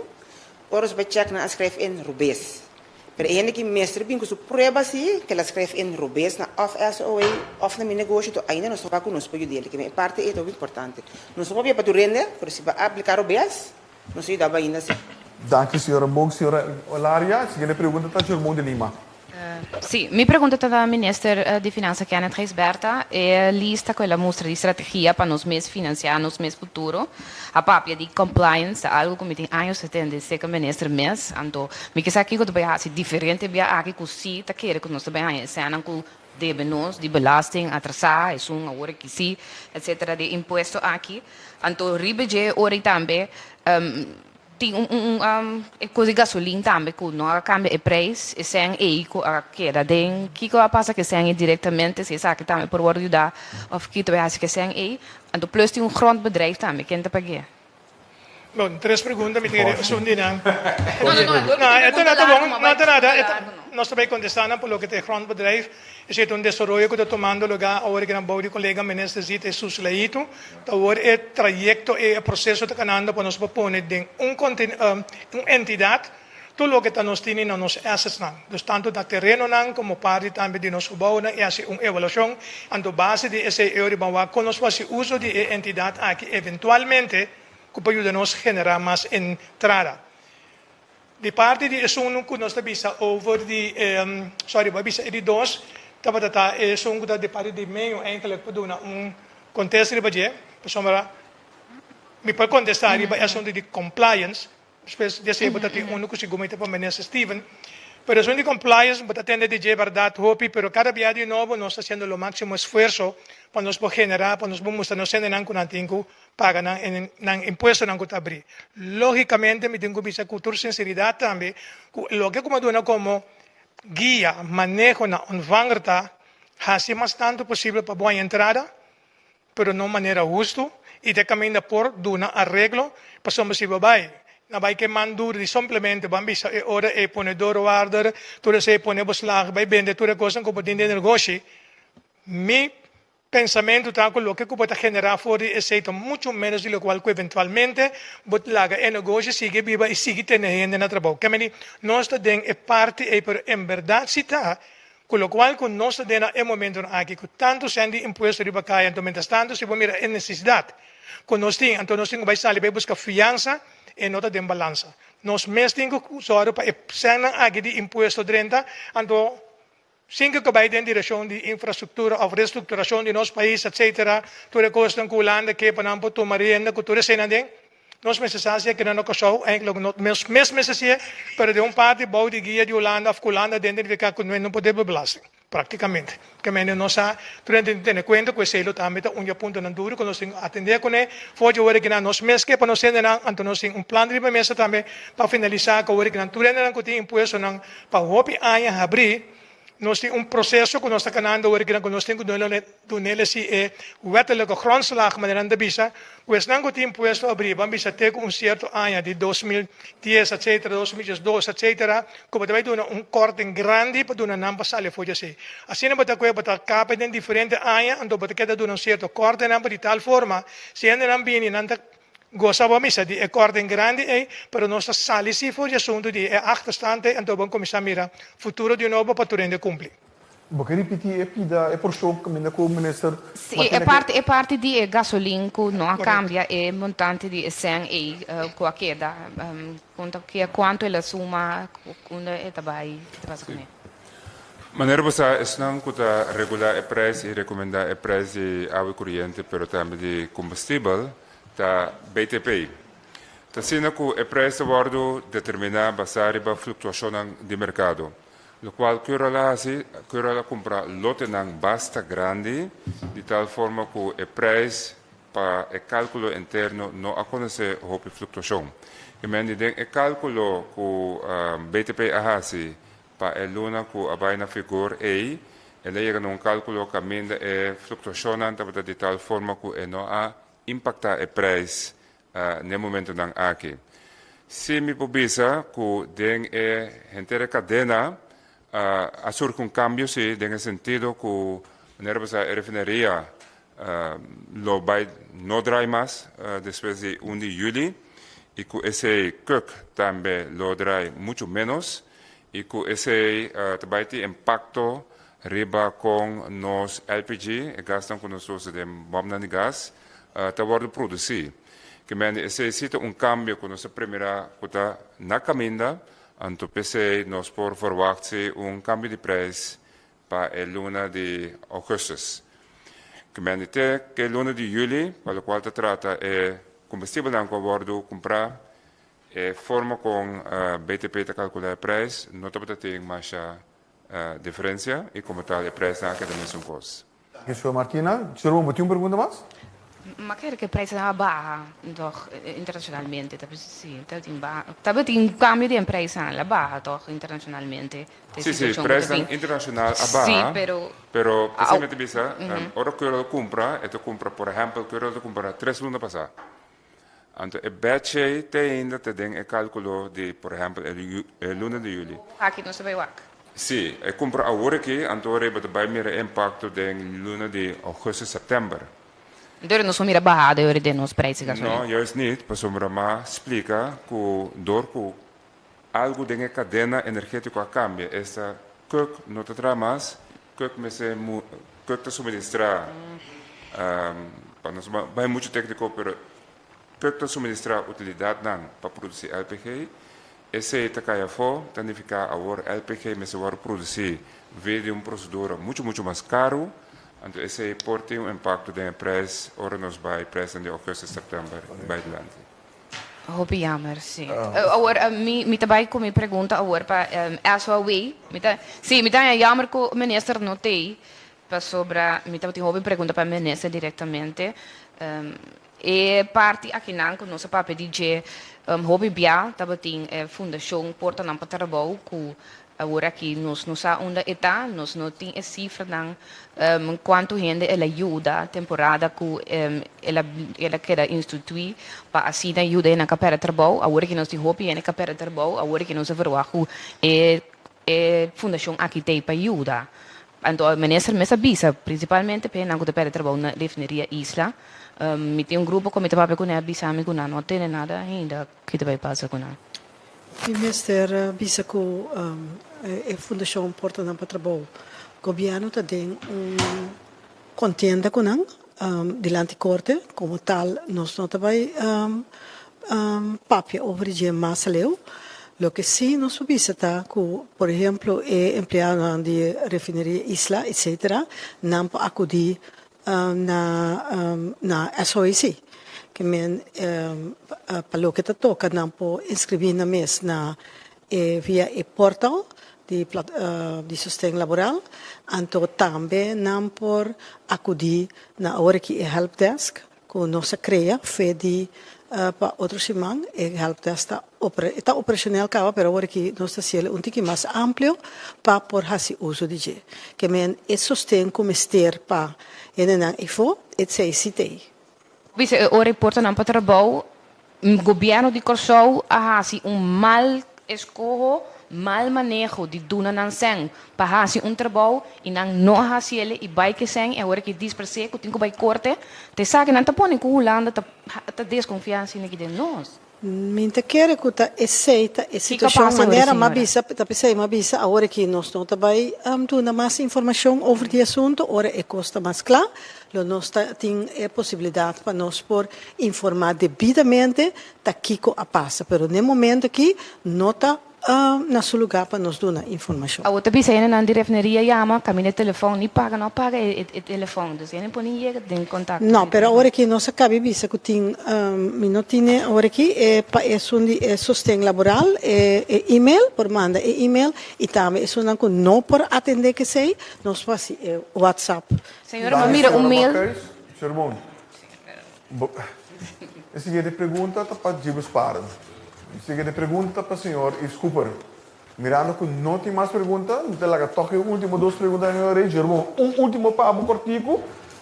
ora su bai chèk nan a skrèf in robes. Pero e hende ki mester bin ku su prueba si ke el a skrèf in robes na òf SOA òf na mi negoshi, to ainda nos ta wak ku nos por yuda el. Ke e parti ei ta hopi importante. Nos no por papia pa tur hende, pero si bo a apliká robes, Nos a yuda bo ainda si. Danki señora Mok. Señora Olaria, siguiente pregunta ta Jermon de Lima. Sí, mi pregunta ta na Minister di Finansa Kenneth Gijsbertha. E lista ku el a mustra di strategia pa nos mes finansiá nos mes futuro a papia di compliance, ta algu ku mi tin años ta tende serka Minister mes. Anto mi ke sa kiko ta bai hasi diferente bia aki ku sí ta kere ku nos ta bai haña esènan ku debe nos di belasting atrasá, esun awor aki sí, etcetera di impuesto aki. Anto riba dje ora i tambe tin un un e kos di gasolin tambe ku no a kambia e preis, e sèn ei ku a keda den kiko a pasa ku e sèn ei direktamente, si esaki tambe por wòrdu yudá òf kiko ta bai hasi ku e sèn ei. Anto plus tin un grondbedrijf tambe, ken ta pag'é? Bon, tres pregunta mi ta kere esun di nan. No, no, no, No, e ta nada bon, no ta nada, e ta, nos ta bay contesta nan por loke ta e grondbedrijf. Esey ta un desaroyo cu ta tomando lugar awor cu nan bou di colega Minister Zita Jesus Leito. Ta awor e trayecto, e proceso ta canando pa nos por pone den un un entidad tur loke ta nos tini na nos assetsnan. Dus tanto na terenonan como parti tambe di nos gebouwnan y haci un evaluacion. Anto base di esey e ora ban wak con nos por haci uso di e entidad aki eventualmente cu por yuda nos genera mas entrada. Di parti di esun cu nos ta bisa over di sorry bo a bisa e di dos tabata ta esun cu ta di parti di meyo eigenlijk por duna un contesta riba dje pasobra mi por contesta riba e asunto di compliance. Despues di esei bo ta tin unu ku sigur mi ta pa Minister Steven. Pero esun di compliance bo ta tende di dje bèrdat hopi, pero kada bia di nobo nos ta hasiendo lo máksimo esfuerso pa nos por generá, pa nos por mustra nos hendenan ku nan tin ku paga nan nan impuestonan ku ta abrí. Lógikamente mi tin ku bisa ku tur sinseridat tambe ku loke ku mi a duna komo guia, maneho na ontvanger ta hasi mas tantu posibel pa bo haña entrada, pero no manera hustu i ta kaminda por duna areglo pasobra si bo bai na bai ke man duru di simplemente bo a bisa e ora e pone deurwaarder tur esei pone bo slag bai bende tur e kosnan ku bo tin den negoshi mi pensamentu ta ku loke ku bo ta genera for di esei ta muchu menos di lokual ku eventualmente bo ta laga e negoshi sigui biba i sigui tene hende na trabou kemeni nos ta den e parti ei pero en bèrdat si ta Ku lokual ku nos ta den na e momentonan aki ku tantu sèn di impuesto riba kaya, anto mientras tanto si bo mira e nesesidat ku nos tin, anto nos tin ku bai sali bai buska fiansa, e no ta den balansa. Nos mes tin ku sòru pa e sènnan aki di impuesto drenta, anto. Sin ku bai den direkshon di infrastruktura òf restrukturashon di nos pais etc. Tur e kosnan ku Hulanda ke pa nan por tuma rienda ku tur eseinan den. Nos mester sa si e keda na Kòrsou, eindelijk no nos mes mester si'e, pero den un parti bou di guia di Hulanda òf ku Hulanda a identifiká ku no por debe belasting, praktikamente. Ke mende nos sa tur hende tin tene kuenta ku esei lo tambe ta un di e puntonan duru ku nos tin ku atendé kuné. For di ora kinan nos mes ke pa nos hendenan, anto nos tin un plan riba mesa tambe pa finalisá ku ora kinan tur hendenan ku tin impuestonan Pa hopi aña habrí, nos tin un proseso ku nos ta kanando awor kinan ku nos tin ku dunele si e wettelijke grondslag, manera nan ta bisa, ku esnan ku tin impuesto habrí, ban bisa te ku un sierto aña di 2010 etcetera, 2012 etcetera, ku bo ta bai duna un korting grandi pa duna nan pa sali afó di esei. Asina bo ta kohe bo ta kapa den diferente aña, anto bo ta keda duna un sierto kortingnan pa di tal forma si hendenan bini nan ta Gosa bo a misa di e kòrten grandi ei, pero nos ta sali si for di asuntu di e achterstand ei, anto bo a kuminsá mira futuro di nobo pa tur hende kumpli. Bo ke ripití e pida, e porshon kaminda ku Minister Sí, e Martina ke. parti, e parti di e gasolin ku no a kambia e montante di e sèn ei ku a keda, konta ke kuantu el a suma, unda e ta bai, ke ta pasa kuné? Manera bo sa, esnan ku ta regulá e preis i rekomendá e preis di awa i kuriente pero tambe di kombustibel ta BTP. Ta asina ku e preis ta wòrdu determiná basá riba fluktuashonnan di merkado, lokual Curoil a hasi, Curoil a kumpra lotenan basta grandi di tal forma ku e preis pa e kálkulo interno no a konosé hopi fluktuashon. I men di den e kálkulo ku BTP a hasi Pa e luna ku a bai na figor ei, el a yega na un kálkulo kaminda e fluktuashonnan tabata di tal forma ku e no a impaktá e preis n'e momentunan aki. Sí mi por bisa ku den e henter e kadena a surgi un kambio sí den e sentido ku manera bo sa e refineria lo bai no drai mas despues di un di yüli i ku esei kuk tambe lo drai muchu ménos. I ku esei ta bai tin impakto riba kon nos LPG, e gasnan ku nos usa den bòmnan di gas, ta wòrdu produsí. Ke mende esei si ta un kambio ku nos ta premirá ku ta na kaminda, anto p'esei nos por verwagt si un kambio di preis pa e luna di ougùstùs. Ke mende te ke luna di yüli, pa lokual ta trata e kombustibelnan ku a wòrdu kumprá, E forma kon BTP ta kalkulá e preis no tabata tin masha diferensia i komo tal e preisnan a keda mesun kos. Danki señor Martina. Señor Boom, bo tin un pregunta mas? Ma kere ku e preisnan a baha tòg internashonalmente? Ta si, tabatin baha, tabatin un kambio den preisnan, el a baha tòg internashonalmente? Si, si, preisnan internashonal a baha. Si, pero. Pero p'esei mi ta bisa, ora Cuervo ta kumpra, e ta kumpra, por ehèmpel, Cuervo ta kumpra tres luna pasá. Anto e batch ei te ainda ta den e kalkulo di, por ehèmpel, e luna di yüli. Aki nos ta bai wak. Sí, e kumpra awor aki, anto ora ei bo ta bai mira e impakto den luna di ougùstùs, sèptèmber. Anto nos por mira bahada e ora den nos prijs di gasolina? No, juist niet, pasobra m'a splika ku dor ku algu den e kadena energétiko a kambia, esta kuk no ta traha mas, kuk mester kuk ta suministrá, pa nos bai muchu tékniko, pero kuk ta suministrá utilidatnan pa produsí LPG, esei ta kai afó, ta nifiká awor LPG mester wòrdu produsí via di un prosedura muchu muchu mas karu, anto esei por tin un impakto den e preis ora nos bai preisnan di ougùstùs, sèptèmber bai dilanti. Hopi jammer, si. Awor, mi, mi ta bai ku mi pregunta awor pa SOAW. Mi ta, si, mi ta haña jammer ku minister no t'ei, pasobra mi tabatin hopi pregunta pa minister direktamente. E parti akinan ku nos a papia di dje hopi bia tabatin e fundashon Portanan pa Trabou ku Awor aki nos no sa unda e ta, nos no tin e sifranan kuantu hende el a yuda temporada ku el a el a keda instituí pa asina yuda e nan ka pèrdè trabou. Awor aki nos tin hopi hende ka pèrdè trabou, awor aki nos a verwagt ku e e fundashon aki t'ei pa yuda. Anto e minister mes a bisa, prinsipalmente pa hendenan ku ta pèrdè trabou na Refineria Isla. Mi tin un grupo ku mi ta papia kuné a bisa mi ku nan no tene nada ainda. Ki ta bai pasa ku nan? Mi mester bisa ku e Fundashon Portanan pa Trabou, gobièrnu ta den un kontienda ku nan dilanti korte. Komo tal nos no ta bai papia over di dje mas aleu. Loke sí nos por bisa ta ku, por ehemplo, e empleadonan di Refineria Isla, etcetera, nan por akudí na na SOAC. Ke men pa loke ta toka nan por inskribí nan mes na e via e portal di di sosten laboral. Anto tambe nan por akudí na awor aki e helpdesk Ku nos a krea fe di pa otro siman e helpdesk ta e ta operacionel kaba pero awor aki nos ta hasiel un tiki mas amplio pa por hasi uso di dje. Ke men e sosten ku mester pa hendenan efo etsei si t'ei. Bisa e ora e portanan pa trabou Gobierno di Kòrsou a hasi un mal eskoho, mal maneho di duna nan sèn pa hasi un trabou i nan no a hasi el i bai ke sèn i awor aki dispers'é ku tin ku bai korte. Ta esaki nan ta pone ku Hulanda ta ta deskonfiá asina aki den nos. Mi ta kere ku ta esei ta e Kiko a situashon pasa awor manera m'a señora? bisa ta p'esei m'a bisa awor aki nos no ta bai duna mas informashon over di e asuntu ora e kos ta mas kla. Lo nos ta tin e posibilidad pa nos por informa debidamente ta kico a pasa, pero n'e momento aki no ta na su lugar pa nos duna informacion. Awor ta bisa hendenan di refneria yama, caminda e telefon, ni paga, no paga e telefon, dus hende por ni yega den contacto. No, pero awor aki nos a cabi bisa cu tin, mi no tine awor aki, e pa esun di e sosten laboral, e email, por manda e email, y tambe esunnan cu no por atende kesey, nos por haci e WhatsApp. Señora, mi mira un mail. Señor Boon, e siguiente pregunta ta pa Gilbert Sparen. E siguiente pregunta ta pa señor Yves Cooper. Mirando ku no tin mas pregunta, mi ta laga tòg e último dos pregunta na Rei. Señor Boon, un último pa abo kòrtiku,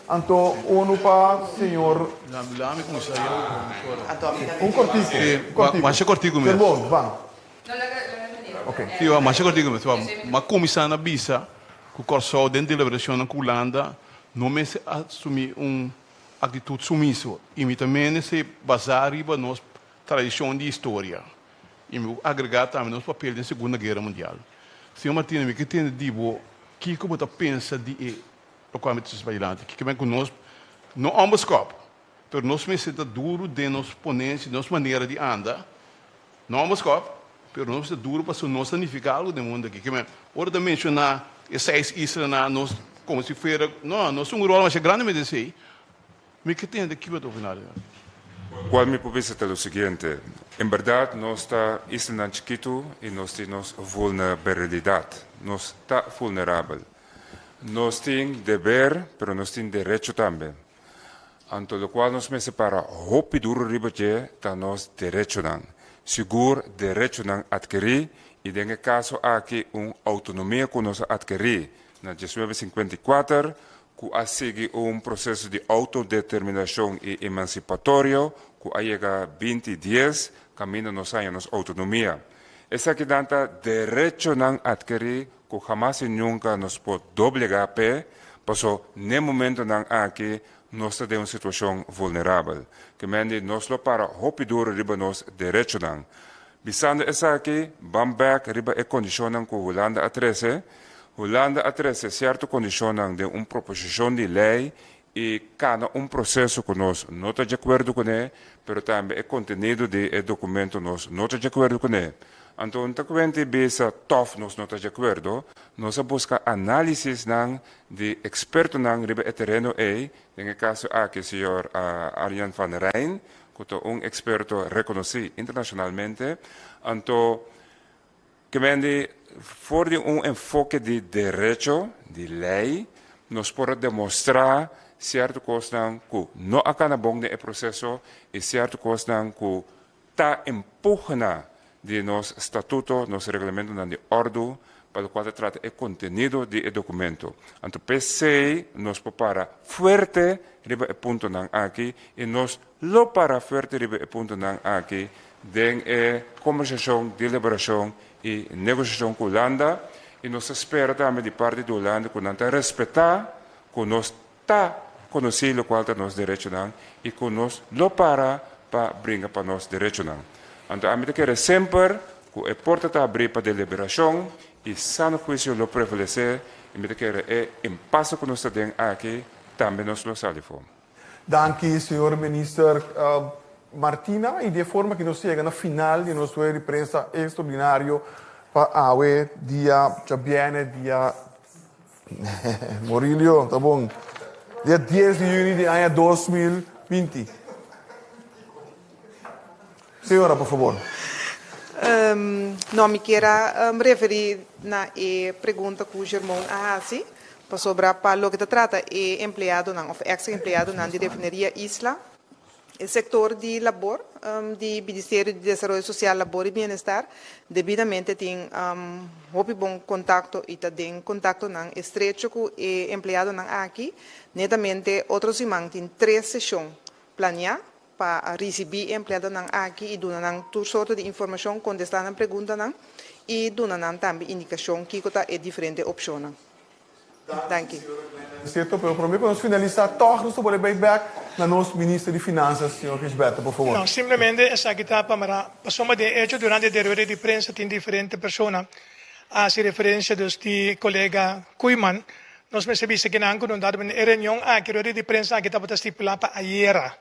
anto unu pa señor. Un kòrtiku, un kòrtiku. Masha kòrtiku mes. Señor Boon, ban. Sí, masha kòrtiku mes. M'a kuminsá na bisa Ku Kòrsou den deliberashonnan ku Hulanda no mester asumí un aktitut sumiso i mi ta mende esei basá riba nos tradishon di historia i mi por agregá tambe nos papel den Segunda Guera Mundial. Señor Martina, mi ke tende di bo kiko bo ta pensa di e lokual mi ta trese padilanti. Kiko men ku nos no ònbeskòp, pero nos mester ta duru den nos ponensia, nos manera di anda No amo skòp, pero nos ta duru pasobra nos ta nifiká algu den mundu aki. Kimen, ora ta menshoná e seis islanan, nos komo si fuera, no, nos tin un ròl masha grandi mester esei. Mi ke tende kiko ta opiná den aki. Kual mi por bisa ta lo siguiente, En bèrdat nos ta islanan chikitu i nos tin nos vulnerabilidat. Nos ta vulnerabel. Nos tin deber, pero nos tin derecho tambe. Anto lokual nos mester para hopi duru riba dje ta nos derechonan, sigur derechonan atkerí i den e kaso aki un outonomia ku nos a atkerí na diesnuebe sinkuenta i kuater ku a sigui un proseso di outodeterminashon i emansipatorio ku a yega binti dies kaminda nos haña nos outonomia. Esakinan ta derechonan atkerí ku hamas i nunka nos por doblegá p'e, paso n'e momentonan aki nos ta den un situashon vulnerabel. Ke mende nos lo para hopi duru riba nos derechonan. Bisando esaki, ban bèk riba e kondishonnan ku Hulanda a trese. Hulanda a trese sierto kondishonnan den un proposishon di lei i kana un proseso ku nos no ta djakuerdo kuné, pero tambe e kontenido di e dokumento nos no ta djakuerdo kuné. Anto no ta kuenta i bisa tòf nos no ta djakuerdo, nos a buska análisisnan di ekspertonan riba e tereno ei, den e kaso aki señor Arjan van Rijn, ku ta un eksperto rekonosí internashonalmente. Anto Ke men di, for di un enfoke di derecho, di lei, nos por a demostrá sierto kosnan ku no a kana bon den e proseso i sierto kosnan ku ta empugna di nos statuto, nos reglamentonan di òrdu pa lokual ta trata e kontenido di e dokumento. Anto p'esei nos por para fuerte riba e puntonan aki i nos lo para fuerte riba e puntonan aki den e kombersashon, deliberashon i negosiashon ku Hulanda i nos ta spera tambe di parti di Hulanda ku nan ta respetá ku nos ta konosí lokual ta nos derechonan i ku nos lo para pa bringa pa nos derechonan. Anto ami ta kere semper ku e porta ta abrí pa deliberashon i sano huisio lo prevalesé i mi ta kere e impaso ku nos ta den aki tambe nos lo sali for. Danki señor minister. Martina y di e forma ki nos yega na final di nos rueda di prensa extraordinario pa awe dia djabierne dia Morilio ta bon dia dies di juni di aña 2020. Señora por favor. No mi kier a referi na e pregunta cu Germon a haci pasobra pa loke ta trata e empleadonan of ex empleadonan di Refineria Isla, E sektor di labor di Ministerio di Desaroyo Sosial, Labor i Bienestar debidamente tin hopi bon kontakto i ta den kontaktonan estrecho ku e empleadonan aki. Netamente otro siman tin tres seshon planiá pa risibí e empleadonan aki i duna nan tur sorto di informashon, kontestá nan preguntanan i duna nan tambe indikashon kiko ta e diferente opshonnan. Danki. Cierto, pero prome cu nos finalisa toch nos ta bolbe bay bek na nos Minister di Finanzas, señor Gisberto, por favor. No, simplemente esaki ta pa mara, pasobra de hecho durante de rueda di prensa tin diferente persona a haci referencia dus di colega Koeiman, nos mester bisa kinan cu no dado e reunion aki, rueda di prensa aki tabata stipula pa ayera.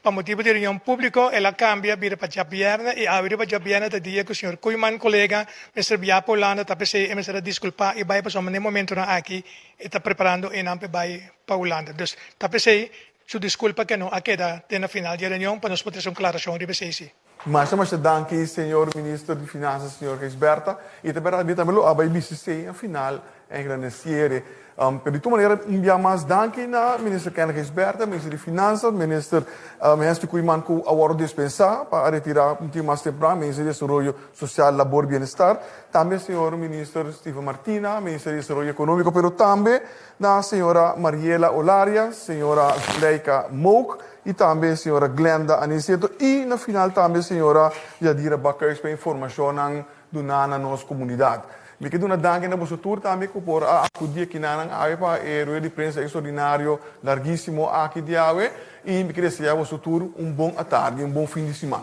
Pa motibu di reunion públiko el a kambia bira pa djabièrnè i awe riba djabièrnè ta dia ku señor Koeiman kolega mester biaha pa Hulanda ta p'esei e mester a diskulpá i bai pasobra na e momentunan aki e ta preparando einan p'e bai pa Hulanda. Dus ta p'esei su diskulpa ke no a keda te na final di e reunion pa nos por trese un klarashon riba esei si. Masha masha danki señor Minister di Finanzas señor Gijsbertha y ta berdad mi tambe lo a bay bisti sey na final en na cierre. Pero di tur manera un bia mas danki na Minister Kenneth Gijsbertha, Minister di Finanzas, Minister Hensty Koeiman cu a wordo dispensa pa a retira un tin mas tempran, Minister di Desaroyo Social, Labor y Bienestar, tambe señor Minister Steven Martina, Minister di Desaroyo Economico, pero tambe na señora Mariela Olaria, señora Zuleika Mook y tambe señora Glenda Aniceto y na final tambe señora Yadira Bakhuis pa informacionnan duna na nos comunidad. Mi ke duna danki na boso tur tambe cu por a acudi akinanan awe pa e rueda di prensa extraordinario larguisimo aki di awe y mi ke desea boso tur un bon atardi y un bon fin di siman.